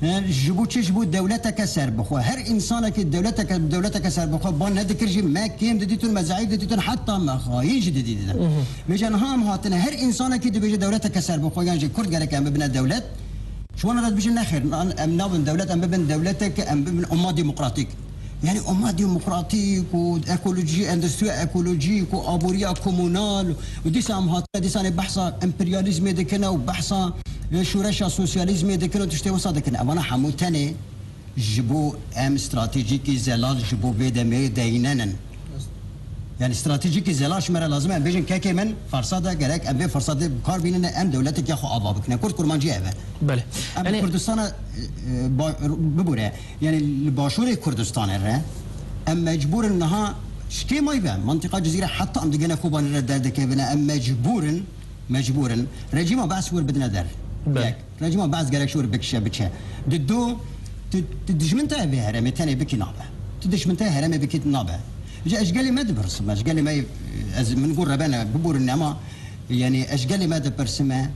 E, ji bo çi? Ji bo dewleteke serbixwe. Her însanekî dewleteke, dewleteke serbixwe ban nedikir jî me kêm didîtin, me zeîf didîtin, heta me xayîn jî didîtin. Vêca niha em hatine, her însanekî dibêje dewleteke serbixwe, yan jî Kurd gerek em bibine dewlet. Ji wan re dibêjin nexêr, em nabin dewlet, em bibin dewletek, em bibin umma demokratîk. Yanî umma demokratîk û ekolojî, endüstriya ekolojîk û aboriya komunal û dîsa em hatine, dîsanê behsa emperyalîzmê dikine û behsa, e, şoreşa sosyalîzmê dikine û tiştê wisa dikine. Evana hemû tenê ji bo em stratejîkî zelal ji bo vê demê deyînenin. Yanî stratejîkî zelal ji me re lazim e. Em bêjin kekê min, fersa de gerek em vê fersatê bi kar bînine, em dewletek ya xwe ava bikine. Kurd kurmancî ev e. Belê. Em Yanî Kurdistana, e, e, ba-, bibûre. Yanî li başûrê Kurdistanê re em mecbûr in niha ji kê mayî ve, mintîqa Cizîre heta em digihine Kobanê re derdikevine. Em mecbûr in, mecbûr in rejîma Be'es wir bidine der. Belê. Yek. Rejîma Be'es gerek ji wir bikişe, biçe. Di do, tu, tu dijmin te vê herêmê tenê bikî nabe. Tu dijmin te herêmê bikî nabe. Ji ez gelê me dipirsime, ez gelê me, ez min got rebene, biborin nema, yanî ez gelê me dipirsime,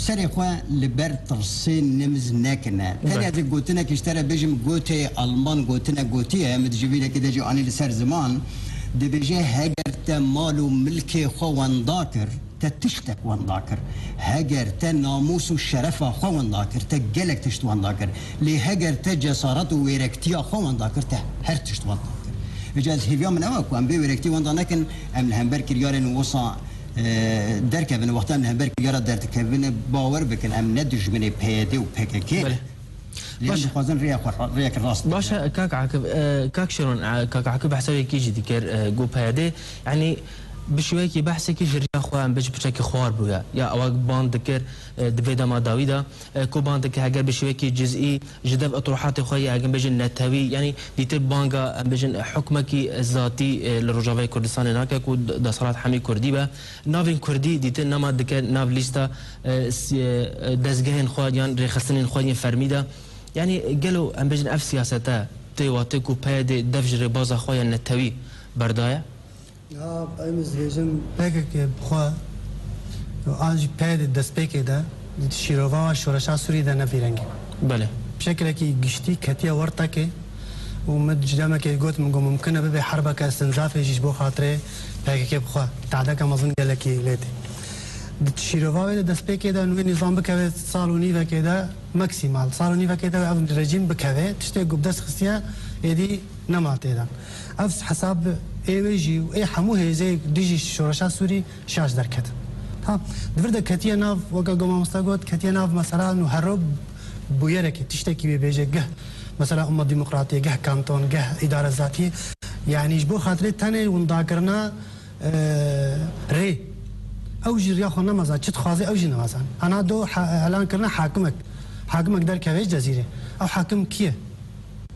Serê xwe li ber tirsê nimiz nekine. Tenê ez ê gotinek ji te re bêjim, gotê Alman gotine gotiye, min di jivînekê de jî anî li ser ziman, dibêje, heger te mal û milkê xwe wenda kir, te tiştek wenda kir. Heger te namûs û şerefa xwe wenda kir, te gelek tişt wenda kir. Lê heger te cesaret û wêrektiya xwe wenda kir, te her tişt wenda kir. Vêca ez hêviya min ew e ku em bê wêrektî wenda nekin, em li hember kiryarên wisa e, derkevin, wexta em li hember kiryara derdikevin, bawer bikin, em ne dijminê P Y D û P K K ne. Belê. Lê em Baş- dixwazin rêya xwe, rêyek rast Baş e, kak Akif, e, kak Şeron, e, kak Akif behsa wekî jî dikir, e, got P Y D, yanî bi şêwekî behsekî ji rêya xwe em bê ji piçekî xwar bûye. Ya ewa ban dikir, e, di vê dema dawî de, e, ku ban dike heger bi şêwekî cizî ji dev etruhatê xwe ya, em bêjin netewî, yanî dîtir banga, em bêjin hukmekî zatî, e, li Rojavayê Kurdistanê nake ku d-, desthilat hemî kurdî be. Navên kurdî dîtir nema dike nav lîsta, e, si-, e, dezgehên xwe yan rêxistinên xwe yên fermî de. Yanî gelo em bêjin ev siyasete tê watê ku P Y D dev ji rêbaza xwe ya netewî berdaye? Ya, em ez dibêjim, P K K bi xwe an jî P Y D destpêkê de di şîrova şoreşa Sûrî de ne vî rengî. Belê. Bi şekilekî giştî ketiye wertekê û min ji demekê got, min got, mumkin e bibe herbeke istinzafê jî ji bo xatirê P K K bi xwe. Tadeke mezin gelekî lê tê. Di şîrova wê de destpêkê de wê nîzam bikeve sal û nîvekê de maksimal. Sal û nîvekê de ev rejîm bikeve. Tiştê ku bi dest xistiye êdî nema tê de. Ev hesab ê wê jî û ê hemû hêzê dijî şoreşa Sûrî şaş derket. Ha, di vir de ketiye nav, weke ku mamosta got, ketiye nav mesela nû hero bûyerekê, tiştekî wê bêje geh. Mesela umma demokratiyê, geh kanton, geh îdare zatiyê. Yanî ji bo xatirê tenê windakirina, e, rê. Ew jî riya xwe nemezan, çi dixwaze ew jî nemezan. Ana do ha-, elan kirine hakimek. Hakimek derkeve ji Cezîrê. Ew hakim kî ye?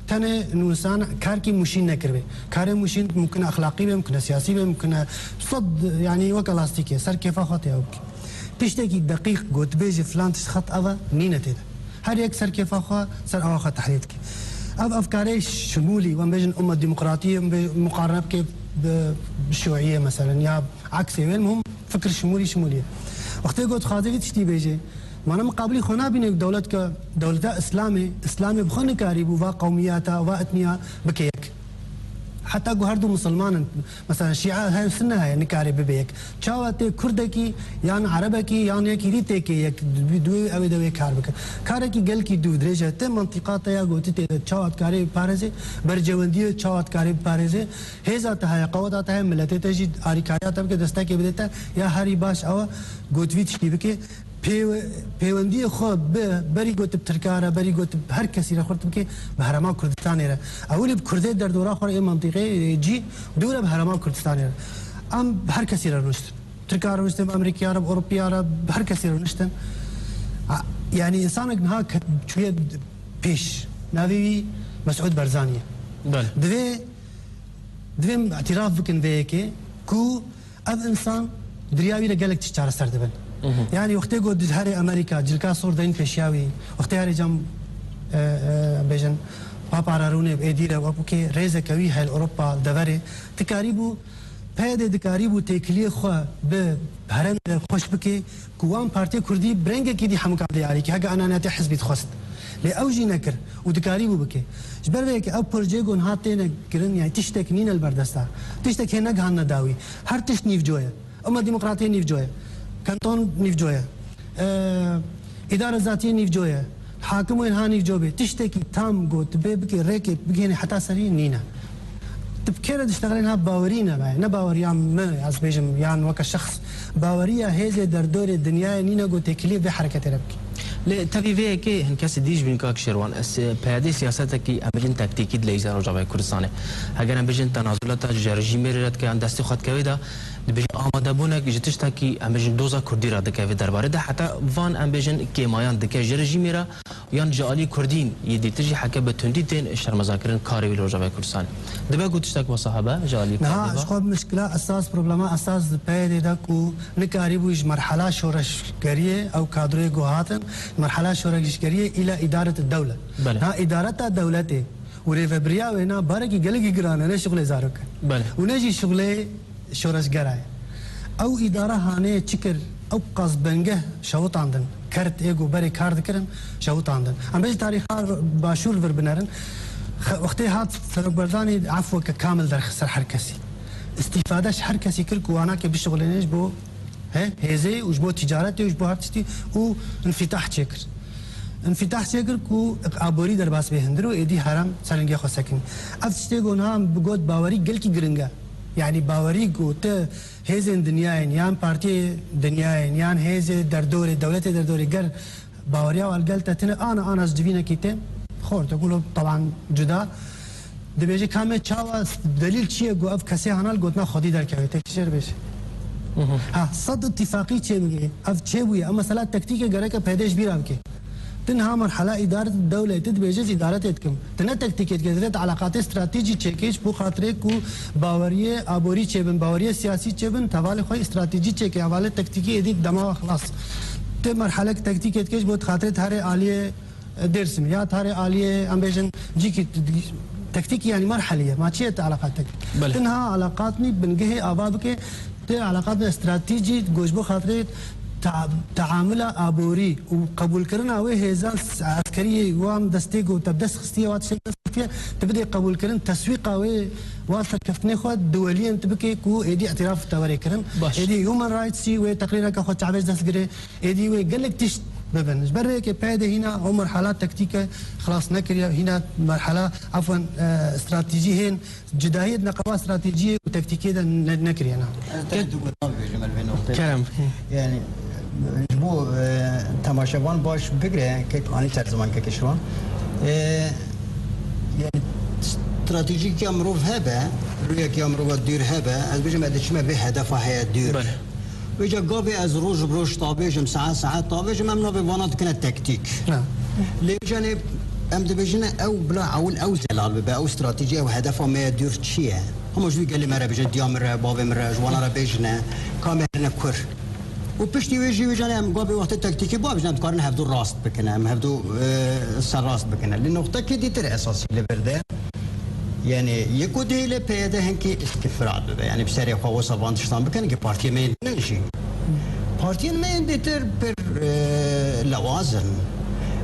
Tenê nûsan karkî Mûşîn nekiribe. Karê Mûşîn mumkin e exlaqî be, mumkin e siyasî be, mumkin e sed, yanî weke lastîkê, ser kêfa xwe tê ew bike. Tiştekî deqîq gotibêjî filan tişt xet ev e, nîne tê de. Her yek ser kêfa xwe, ser awa xwe tehlîl dike. Ev efkarê şimûlî, em bêjin umma demokratiyê, em bê-, muqarene bike bi, bi şûîyê meselen, ya Eksê wê, mihim fikir şimûlî şimûlî ye. Wextê ku dixwaze vî tiştî bêje, mana miqabilî xwe nabîne ku dewlet ke, dewleta Îslamê, Îslamê bi xwe nikarîbû va qewmiyata, va etniya bike yek. Heta ku her du misilman in, mesela Şîa heye, Sunne heye, nikare bibe yek. Çawa tê Kurdekî, yan Erebekî, yan yekî dî têkê yek, di wê, ew ê de wê kar bike. Karekî gelkî dû dirêj e, tê mantîqa te ya gotî tê de, çawa dikarê biparêzê, bercewendiyê çawa dikarê biparêzê, Hêza te heye, qeweta te heye, miletê te jî arîkariya te bike, destekê bide te, ya herî baş ew e, gotivî tiştî bike. Pêwe-, pêwendiyê xwe bi, berî gotib Tirka re, berî gotib her kesî re xurt bike, bi Herêma Kurdistanê re. Ewilî bi Kurdê derdora xwe re ê mantîqê, ê cî, dû re bi Herêma Kurdistanê re. Em bi her kesî re rûniştin. Tirka re rûniştin, bi Amerîkiya re, bi Ewropiya re, bi her kesî re rûniştin. A, yanî însanek niha ke-, çûye pêş. Navê wî Mesûd Barzanî ye. Belê. Divê Divê em îtiraf bikin vê yekê ku ev însan di riya wî re gelek tişt çareser dibin. Mhm. Yanî wextê ku di herê Amerîka, cilka sor deyîn pêşiya wî, wextê herê cam, e, e, bêjin, Papa re rûnê, êdî re wekî rêzeke wî heye li Ewropa, li deverê, dikarîbû, P Y D dikarîbû têkiliyê xwe bi herêmê de xweş bike, ku wan partiyê kurdî bi rengekî dî hemûka bide alîkî, heke ananiyatê hizbî dixwest. Lê ew jî nekir û dikarîbû bike. Ji ber vê yekê ew projeyê ku niha têne kirin, yani tiştek nîne li ber desta. Tiştek hê negihandine dawî. Her tişt nîvco ye. Umma Demokratiyê nîvco ye. Kanton nîvco ye. Eee, îdare zatiyê nîvco ye. Hakim wê niha nîvco bê. Tiştekî tam got bê bike rêkê bigihîne heta serî nîne. Tu bi kê re diştexilê niha bawerî nebe. Ne baweriya min, ez bêjim, yan weke şexs. Baweriya hêzê derdorê dinyayê nîne ku têkiliyê vê hereketê re bike. Lê tevî vê yekê hin kesî dî ji bîn kak Şêrwan, ez, e, P Y D siyasetekî em bêjin taktîkî dileyîze Rojavayê Kurdistanê. Heger em bêjin tenazulata ji rejîmê re dike yan destê xwe dikeve de, dibêje amadebûnek ji tiştekî em bêjin doza kurdî re dikeve derbarê de. Heta van em bêjin kêmayan dike ji rejîmê re. Yan ji alî Kurdîn yê dîtir jî heke bi tundî tên şermezarkirin karê wî li Rojavayê Kurdistanê. Dibe ku tiştek wisa hebe ji alî P Y D ve? Niha ji xwe mişkila esas, problema esas di P Y D de ku nikarîbû ji merhela şoreşgeriyê, ew kadroyê ku hatin, merhela şoreşgeriyê îla îdaret dewle. Belê. Niha îdareta dewletê û rêvebiriya wê na barekî gelekî giran e, ne şixulê zarok e. Belê. Û ne jî şixulê şoreşgera ye. Ew îdara hanê çi kir? ew qas bingeh şewitandin. Kert ê ku berê kar dikirin, şewitandin. Em bêjin tarîxa başûr vir binerin. Xe-, wextê hat Serok Barzanî efweke kamil derxist ser her kesî. Îstîfade ji her kesî kir ku wanakê bişixulêne ji bo he, hêzê û ji bo ticaretê û ji bo her tiştî û infîtah çêkir. Infîtah çêkir ku aborî derbas bê hundir û êdî herem ser lingê xwe sekinî. Ev tiştê ku niha em bi got bawerî gelkî giring e. Yanî bawerî ku tu hêzên dinyayên yan partiyê dinyayên yan hêzê derdorê, dewletê derdorê ger baweriya wan gel te tine ana ana ji civînekî tê. Xor te gulo teban cuda. Dibêje ka me çawa delîl çi ye ku ev kesê hanal gotina xwedî derkeve? Te kişer bêje. Ha, sed ittifaqî çê bike. Ev çê bûye. Ev mesela tektîke gereke P D ji bîra bike. Ti niha merhala îdaret dewletê dibêje ez îdaretê dikim. Ti ne tektîkê dike, ti vê eleqatê stratejî çêkê ji bo xatirê ku baweriyê aborî çêbin, baweriyê siyasî çêbin, hevalê xwe stratejî çêkê, hevalê tektîkî êdî dema we xilas. Ti merhalek tektîkê dike ji bo xatirê ti herê aliyê Dêrsim ya tarê aliyê, em bêjin cîkî t-, t-, tektîkî, yanî merhelî ye. Ma çi ye te eleqa tek? Belê. Ti niha eleqat nî bingehê ava bike, ti eleqat nî stratejî, ku ji bo xatirê ta-, teamula aborî û qebûlkirina wê hêza s-, eskeriyê wan destê ku te bi dest xistiye, wa tiştek dest xistiye, tu bidê qebûlkirin, teswîqa wê, wan serkeftinê xwe duweliyên tu bike ku êdî îtiraf te were kirin. Baş. Êdî Human Rights jî wê teqrîreke xwe çavêj dest girê. Êdî wê gelek tişt bibin. Ji ber vê yekê P Y D hîna ew merhala tektîke xilas nekiriye, hîna merhala, efwen, e, stratejî hên cudahiyê di neqeba stratejiyê û tektîkê de ne-, nekiriye na. Ez tenê du got bibêjim li vê noqteyê. Kerem. Yani, ji bo, e, temaşevan baş bigire, kek anî ser ziman kekê şivan. E, yani, stratejîk ya mirov hebe, rûyek ya mirova dûr hebe, ez bêjim, ez diçime vê hedefa heye dûr. Belê. Vêca gavê ez roj bi roj tavêjim, saet saet tavêjim, em navê vana dikine tektîk. Ha. Lê vêca nê em dibêjine ew bila ewil ew zelal bibe, ew stratejî, ew hedefa me ya dûr çi ye? Hema ji wî gelê me re bêje, diya min re, bavê min re, ji wana re bêjine, ka me herine kur. Û piştî wê jî vêca nê em gavê wextê tektîkê ba bêjin, em dikarin hevdû rast bikin, em hevdû, e, serrast bikin. Lê noqtekê dîtir esasî li vir de. Yani, yê ku dihêle P Y D hinkî îstifrad bibe. Yani, bi serê xwe wisa van tiştan bikin, ki partiyê me yên din jî. Partiyên me yên dîtir pir, e, lewaz in.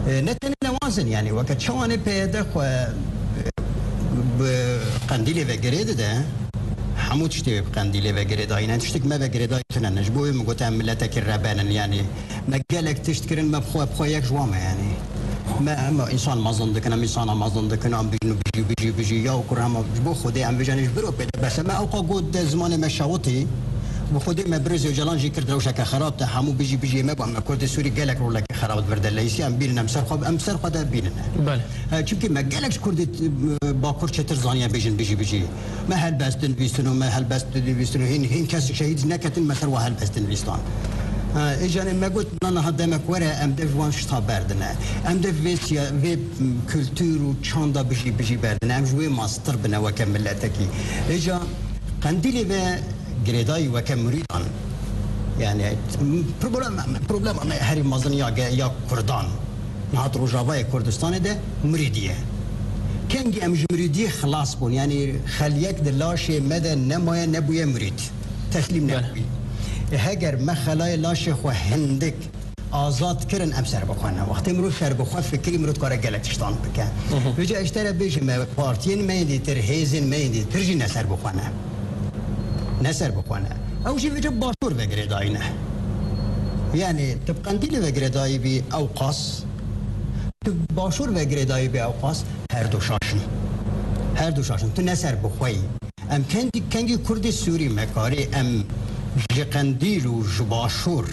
E, ne tenê lewaz in, yani, weke çawanê P Y D xwe, e, bi qendîlê ve girê dide, hemû tiştê wê bi qendîlê ve girêdayî ne. Tiştek me ve girêdayî tune ne. Ji bo wê min gote em miletekî reben in, yani, Me gelek tişt kirin, me bi xwe, bi xwe yek ji wan me, yanî. Me, em însan mezin dikin, em însana mezin dikin, em bijîn û bijî, bijî, bijî, ya û kur hema ji bo Xwedê em vêca nê ji vir û pê de bes e. Me ewqa got de zimanê me şewitî, bi Xwedê me birêz Ocalan jî kir rewşeke xerab de, hemû bijî, bijî me ba me Kurdê Sûrî gelek roleke xerab di vir de leyîsî, em bînin, em ser xwe, em ser xwe de bînin. Belê. E, çimkî me gelek ji Kurdê, e, Bakur çêtir zaniye bêjin bijî, bijî. Me helbest dinivîstin û me helbest dinivîstin û hîn, hîn kes şehîd neketin, me ser wa helbest dinivîstan. Ha, ê canê me got, na niha demek were, em dev wan şita berdine. Em dev vê siya-, vê, m, kultur û çanda bijî, bijî berdine. Em ji wê mastir bine weke miletekî. Ê ca qendîlê ve girêdayî weke murîdan. Yani, m, problema, problema me herî mezin ya ge-, ya Kurdan. Niha di Rojavayê Kurdistanê de mirîdî ye. Kengî em ji mirîdiyê xilas bûn, yanî xeliyek di laşê me de nemaye, nebûye mirîd. Teslîm Bele. nebûyî. E, heger me xelayê laşê xwe hindik azad kirin, em serbixwe ne. Wextê mirov serbixwe fikirî, mirov dikare gelek tiştan bike. Hı hı. Vêca ez ji te re bêjim, me partiyên me yên dîtir, hêzên me yên dîtir jî ne serbixwe ne. Ne serbixwe ne. Ew jî vêca başûr ve girêdayî ne. Yani, tu bi qendîlê ve girêdayî bî ew qas, tu bi başûr ve girêdayî bî ew qas, her du şaş in. Her du şaş in. Tu ne serbixwe yî. Em kengî, kengî Kurdê Sûrî me karî em ji qendîl û ji başûr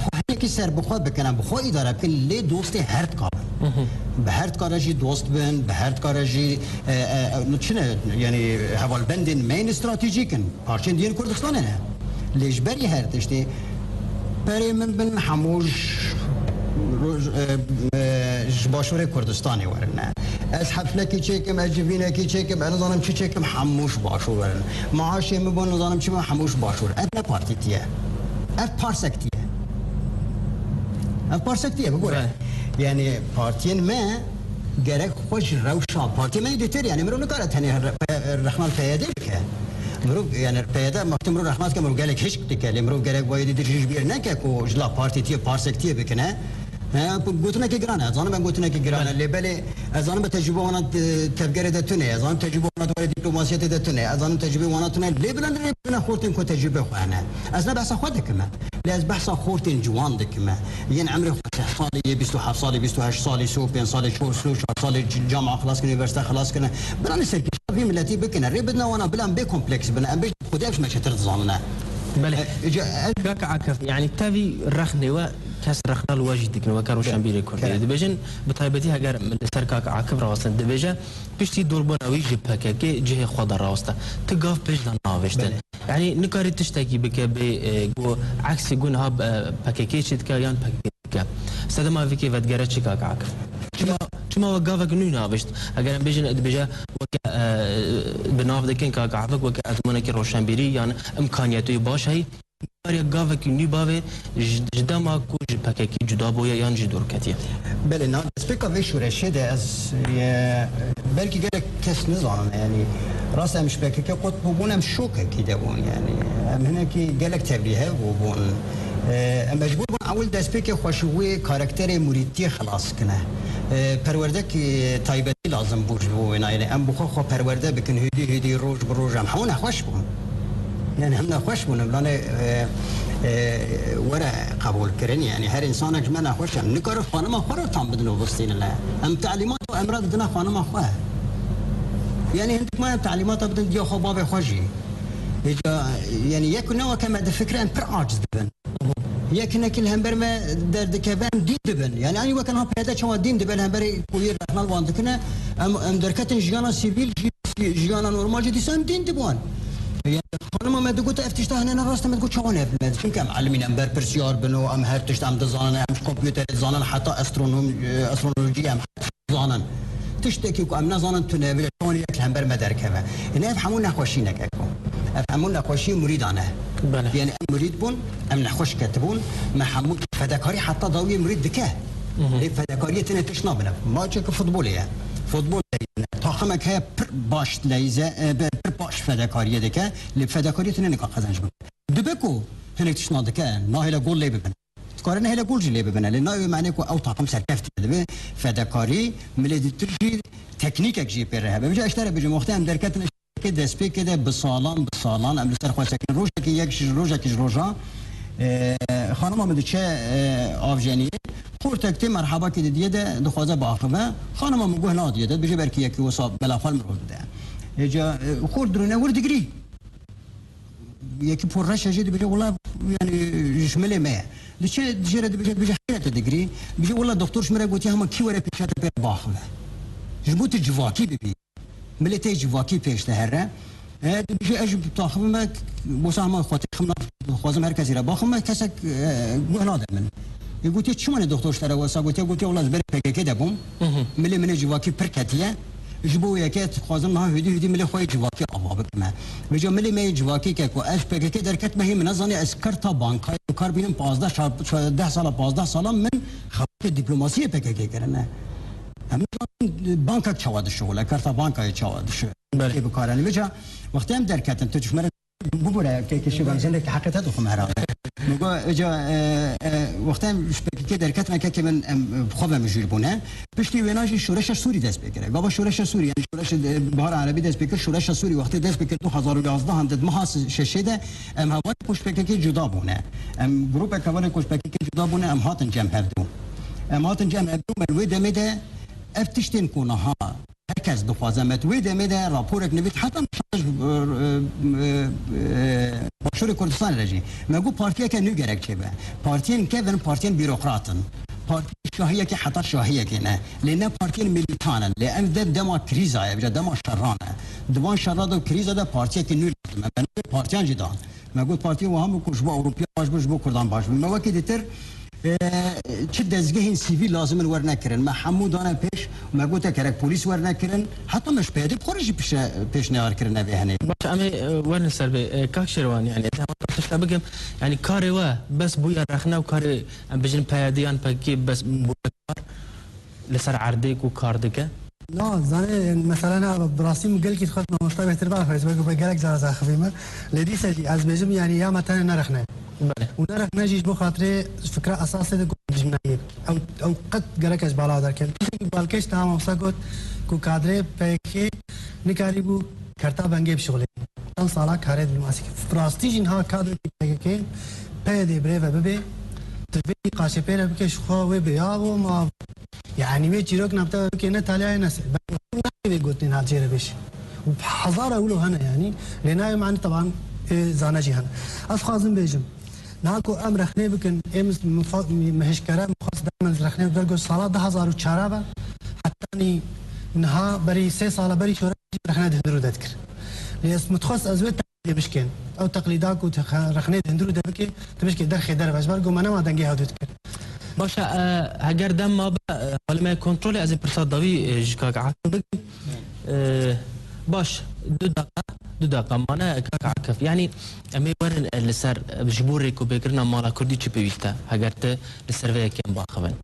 xwe hinekî serbixwe bikin, em bi xwe îdare bikin, lê dostê her dika bin. Hı hı. Bi her dikare jî dost bin, bi her dikare jî, e, e, e, çi ne, yani hevalbendên me yên stratejîk in. Parçên diyên Kurdistanê ne. Lê ji berî her tiştî perê min bin hemû ji, roj-, e, e, ji başûrê Kurdistanê werin ne. Ez heflekî çêkim, ez civînekî çêkim, ez nizanim çi çêkim, hemû ji başûr werin. Maaşê min bo nizanim çi min hemû ji başûr. Ev ne partîtî ye. Ev parsektî ye. Ev parsektî ye, bigore. Bele. Yani partiyên me gerek xwe ji rewşa partiyê me yê dêtir, yani mirov nikare tenê re-, pe-, rexna li P Y D bike. Mirov, yani, P Y D wextê mirov rexna dike, mirov gelek hişk dike, lê mirov gerek wayê dî dirîj ji bîr neke ku ji la partî tiyê, parsek tiyê bikine. He, gotinekê giran e, ez zanim em gotinekê giran e, lê belê ez zanim bi tecrûbe wana, e, tevgerê de tune ye, ez zanim tecrûbe wana di warê dîplomasiyetê de tune ye, ez zanim tecrûbê wana tune ye, lê bila rê bine xortên ku tecrûbe xwe hene. Ez ne behsa xwe dikim e, lê ez behsa xortên ciwan dikim e. Yên emrê xwe şeh salî yê, bîst û heft salî, bîst û heşt salî, sî û pênc salî, çar, sî û çar salî, c-, cama xilas kirin, unîversîte xilas kirin. Bila ne serkêşa vî miletî bikine. Rê bidine wana, bila em bê kompleks bine. Em bêjin Xwedê ev ji me çêtir dizanine. Belê. E, ca, e, Kaka Akif, yani tevî rexnê we kes rexna li we jî dikin, weke roşenbîrê Kurdî. Belê. Dibêjin, bi taybetî heger min li ser Kaka Akif rawestin, dibêje, piştî dûrbûna wî ji P K K cihê xwe de raweste. Tu gav pêş de navêştin. Belê. Yani nikarî tiştekî bike bê, e, ku eksê ku niha, e, P K K çê dike yan P K K dike. Sedema vê kê vedigere çi, Kaka Akif? Çima, çima we gavek nû navişt? Eger em bêjin, dibêje weke, e, bi nav dikin Kaka Akif weke ezmûnekî roşenbîrî yan imkaniyetê baş heyî. Kariya gavekî nû bavê ji, ji dema ku ji P K K cuda bûye yan jî dûr ketiye. Belê, na destpêka vê şoreşê de ez, e, belkî gelek kes nizanin, yani rast em ji P K K qut bûbûn, em şokekî de bûn, yani em hinekî gelek tevlîhev bûbûn. E, em mecbûr bûn ewil destpêkê xwe ji wê karakterê murîdtiyê xilas kine. E, perwerdekî taybetî lazim bû ji bo wêna, yani em bi xwe xwe perwerde bikin, hêdî hêdî roj bi roj em hemû nexweş bûn. Yani em nexweş bûn, em lane, e, e, were qebûl kirin. Yani her insanek ji me nexweş e. Em nikarin xanima xwe re tam bidin û bistînin le. Em telîmat û emra didine xanima xwe. Yani hindik me em telîmata bidin diya xwe, bavê xwe jî. Hêca, yani yek ne weke me difikire, em pir aciz dibin. Yek hinekî li hember me derdikeve, em dîn dibin. Yani, anî weke niha P Y D çawa dîn dibe, li hemberî ku yê rexna li wan dikine, em, em derketin jiyana sivîl jî, jiyana normal jî dîsa em dîn dibin. Yani, xanima me digot, ev tişta hene ne rast e, me digot, çawa ne, me, çimkî em elimîn, em berpirsiyar bin û em her tişt em dizanin, em ji kompûterê dizanin, heta astronom-, e, astrolojiyê em zanin. Tiştekî ku em nezanin tune bile, çawa yek li hember me derkeve. Ine ev hemû nexweşîneke ku. Ev hemû nexweşî murîdan e. Belê. Yani em murîd bûn, em nexweş ketibûn, me hemû fedekarî heta dawiyê murîd dike. Mhm. Lê fedekariyê tine tişt nabine. Maçeke futbolê ye. Futbol leyîze. Taximek heye pir baş leyîze, e, be-, pir baş fedekariyê dike. Lê fedekariyê tine nika qezenc bike. Dibe ku hinek tişt nadike, nahêle gol lê bibin. Dikare nehêle gol jî lê bibine. Lê nayê wê manê ku ew taqim serkeftiye. Divê fedekarî milê dîtir jî teknîkek jî pê re hebe. Vêca ji te re bêjim, wextê em derketine şirkê destpêkê de bi salan, bi salan em li ser xwe sekin. Rojekî yek ji, rojekî ji roja, e, xanima min diçe, e, avjeniyê. Xortek tê merhebakê didiye de dixwaze biaxive. Xanima min guh nadiye de. Dibêje belkî yekî wisa bela xwe li mirov dide. Hêca, e, xort dirûne wir digirî. Yekî por reş e jê dibêje, wela, yani, ji milê me ye. Diçe jê re dibêje, dibêje, xêr e tu digirî? Dibêje, wela, doktor ji min re gotiye, hema kî were pêşa te pê re biaxive. Ji bo tu civakî bibî. Milê te civakî pêş de here. E, dibêje, ez ji taxivime, bosa hema xwe têxim nav, dixwazim her kesî re baxime, kesek, e, guh nade min. Ê gotiye, çima ne doktor ji te re wesa gotiye? Gotiye, wela, ez berê P K K de bûm. Mhm. Milê min ê civakî pir ketiye. Ji bo yeke dixwazim niha hûdî hûdî milê xwe yê civakî ava bikime. Vêca milê me yê civakî ke ku ez P K K derketime hê min nezanî ez karta bankayê kar bînim pazdeh şa-, şa-, deh sala, pazdeh sala min xebatê dîplomasiyê P K K kirine. Em nizanin bankek çawa dişuxule, karta bankayê çawa dişuxule. Belê. Tê bikaranî. Vêca wextê em derketin, tu ji me re Bibûre, kekê Şivan, jendekî heqê te dixwim herhalde. Min got, ca, e, e, wextê em ji P K K derketine, kekê min, em, bi xwe ve mijûl bûne. Piştî wêna jî Şoreşa Sûrî dest pê kire. Gava Şoreşa Sûrî, yani Şoreşa, e, Bihara Erebî dest pê kir, Şoreşa Sûrî wextê dest pê kir, du hazar û yazdeh an di meha şeşê de em hevalê ku ji P K K cuda bûne. Em grûpek hevalê ku ji P K K cuda bûne, em hatin cem hevdû. Em hatin cem hevdû, me li wê demê de ev tiştên ku niha Her kes dixwaze me di wê demê de raporek nivît, heta şarj, e, e, e, Başûrê Kurdistanê de jî. Me got partiyeke nû gerek çêbe. Partiyên kevin partiyên bîrokrat in. Partiyên şahiyekê heta şahiyekê ne. Lê ne partiyên milîtan in. Lê ev de dema krîza ye, dema şeran e. Di van şera de û krîza de partiyeke nû lazim e. Me navê partiyan jî da. Me got partiyên wiha bû ku ji bo Ewropiya baş bû, ji bo Kurdan baş bû. Me wekî dîtir, e, çi dezgehên sivîl lazim in werne kirin. Me hemû dane pêş, me gote gerek polîs werne kirin. Heta me ji P Y D bi xwe re jî pişe-, pêşniyar kirine vê henê. Baş, em ê, e, werin ser vê, e, kak Şêrwan, yani, ez hema tişta bikim, yani, karê we bes bûye rexne û karê, em bijin P Y D yan P K K bes bûye kar li ser erdê ku kar dike? Na, zanê, mesela ne, bi rastî min gelkî dixwest mamosta bêhtir biaxivî, ez wek gelek cara zaxivî me. Lê dîsa jî ez bêjim, yanî ya me tenê nerexne. Belê. Û nerexne jî ji bo xatirê fikra esasê de got dijminayê. Ew, ew qet gerek ez bala derkem. Tiştekî balkêş daha mamosta got ku kadrê P K K nikarîbû kerta bengê bişixulê. Çend sala karê diplomasî kir. Rastî jî niha kadrokî P K K, P Y D birêve bibe, tu vê nîqaşê pê re bike, ji xwe wê bi ya bo ma. Yanî wê çîrok nabte bike ne Talyayê ne se-, ben nayê vê gotinên hat jê re bêjî. Û hezara wilo hene yanî. Lê nayê mani teban ê zane jî hene. Ez xwazim bêjim. Niha ku em rexnê bikin, ê mis-, mifa-, mi-, mihişkere mixwest dema ez rexnê bi ber ku sala du hezar û çar ve hetanî niha berî sê sala berî şoreş jî rexne di hundirû de dikir. Lê ez mixwest ez wê teqlîdê bişkên. Ew teqlîda ku tu xe-, rexnê di hundirû de bikê, tu bişkê derxê derve ji ber ku me nema dengê hevdû dikir. Baş e, e, heger dem mabe, e, xalê me kontrolê ez ê pirsa dawî, e, ji kak Akif bikim. E, baş, du deqa, du deqa mane kak Akif. Yanî, Em ê werin, e, li ser, e, ji bo rêkûpêkirina mala kurdî çi pêwîst e? Heger tu li ser vê yekê em biaxivin.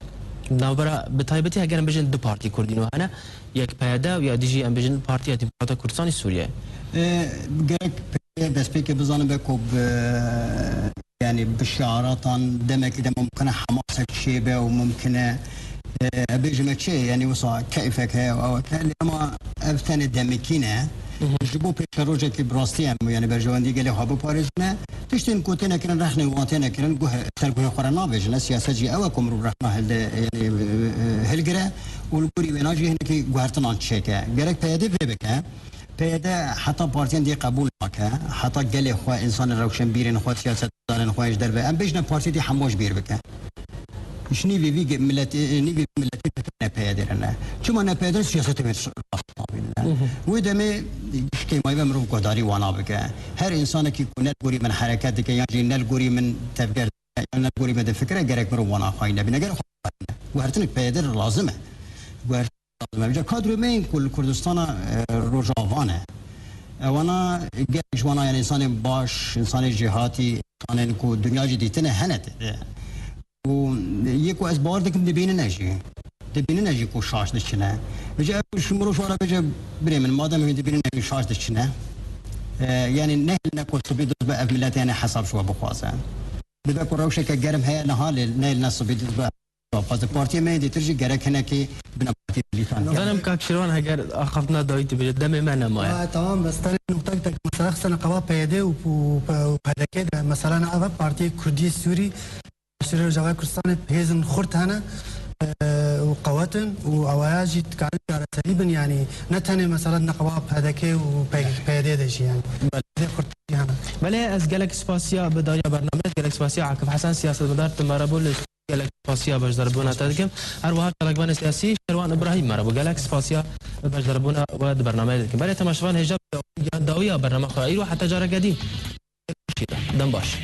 Navbera, bi taybetî heger em bêjin du partî kurdî nû hene, yek P Y D û ya dî jî em bêjin Partiya Demokrata Kurdistanê Sûriyeyê. E, gerek P Y D destpêkê bizanin be ku bi, yanî bi şiaratan demekî de mumkin e hemasek çêbe û mumkin e, e, bêjime çi, yanî wisa keyfek heye û ew heye, lê ema ev tenê demekî ne. Ji bo pêşerojekî bi rastî em, yanî berjewendî gelê xwe biparêzine. Tiştên ku têne kirin, rexnên wan têne kirin, guh, ser guhê xwe re navêjine. Siyaset jî ew e ku mirov rexna hilde, yanî, e, e, hilgire û li gorî wêna jî hinekî guhertinan çêke. Gerek P Y D vê bike. P Y D heta partiyên dî qebûl nake, heta gelê xwe, însanên rewşenbîrên xwe, siyasetdarên xwe ji derve, em bêjine partiyê dî hemû ji bîr bike. Ji nîvê vî ge-, miletê, nîvê vî miletê ne P Y D re ne. Çima ne P Y D re? Siyasetê wê rast nabînine. Wê demê ji kêmayî ve mirov guhdarî wana bike. Her însanekî ku ne li gorî min hereket dike, yan jî ne li gorî min tevger dike, yan ne li gorî min difikire, gerek mirov wana xwayî nebîne. Gerek xwe guhertinek P Y D re lazim e. Guher- Hemîca kadroyê me yên ku li Kurdistana, e, Rojava ne. Ewana gelek ji wana, yani, însanên baş, însanên jêhatî, însanên ku dinya jî dîtine hene tê de. Û yê ku ez bawer dikim dibînine jî. Dibînine jî ku şaş diçine. Vêca ev ji mirov ji wan re bêje, birê min, madem hûn dibînine hûn şaş diçine. E, yani, nehêline ku sibî duz be ev milet, yani, hesab ji we bixwaze. Dibe ku rewşeke germ heye niha, lê nehêline sibî duz be. Xwazê partiyê me yê dîtir jî gerek hinekî bine partiyê milîtan. Zanim kak Şirvan heger axaftina dawî dibêje, demê me nemaye. Ya, tamam, bes tenê noktek tek mesela xistene qaba P Y D û, û, û P D K de, mesela ne eve partiyê Kurdî Sûrî, Şirê Rojava Kurdistanê hêzin xurt hene, e, û qewet in û awaya jî dikarin çareserî bin, yani ne tenê mesela ne qaba P D K û P Y D de jî yani. Belê. Hêzên xurt jî hene. Belê, ez gelek spasiya bi dawiya bernameyê, gelek spasiya Akif Hesen, siyasetmedar, tu me re bû li Gelek spasiya beşdarbûna te dikim. Her wiha çalakvanê siyasî Şerwan Îbrahîm me re bû. Gelek spasiya beşdarbûna we di bernameyê dikim. Belê temaşevan hêja dawiya bernama xwe îro heta careke dî. Dem baş.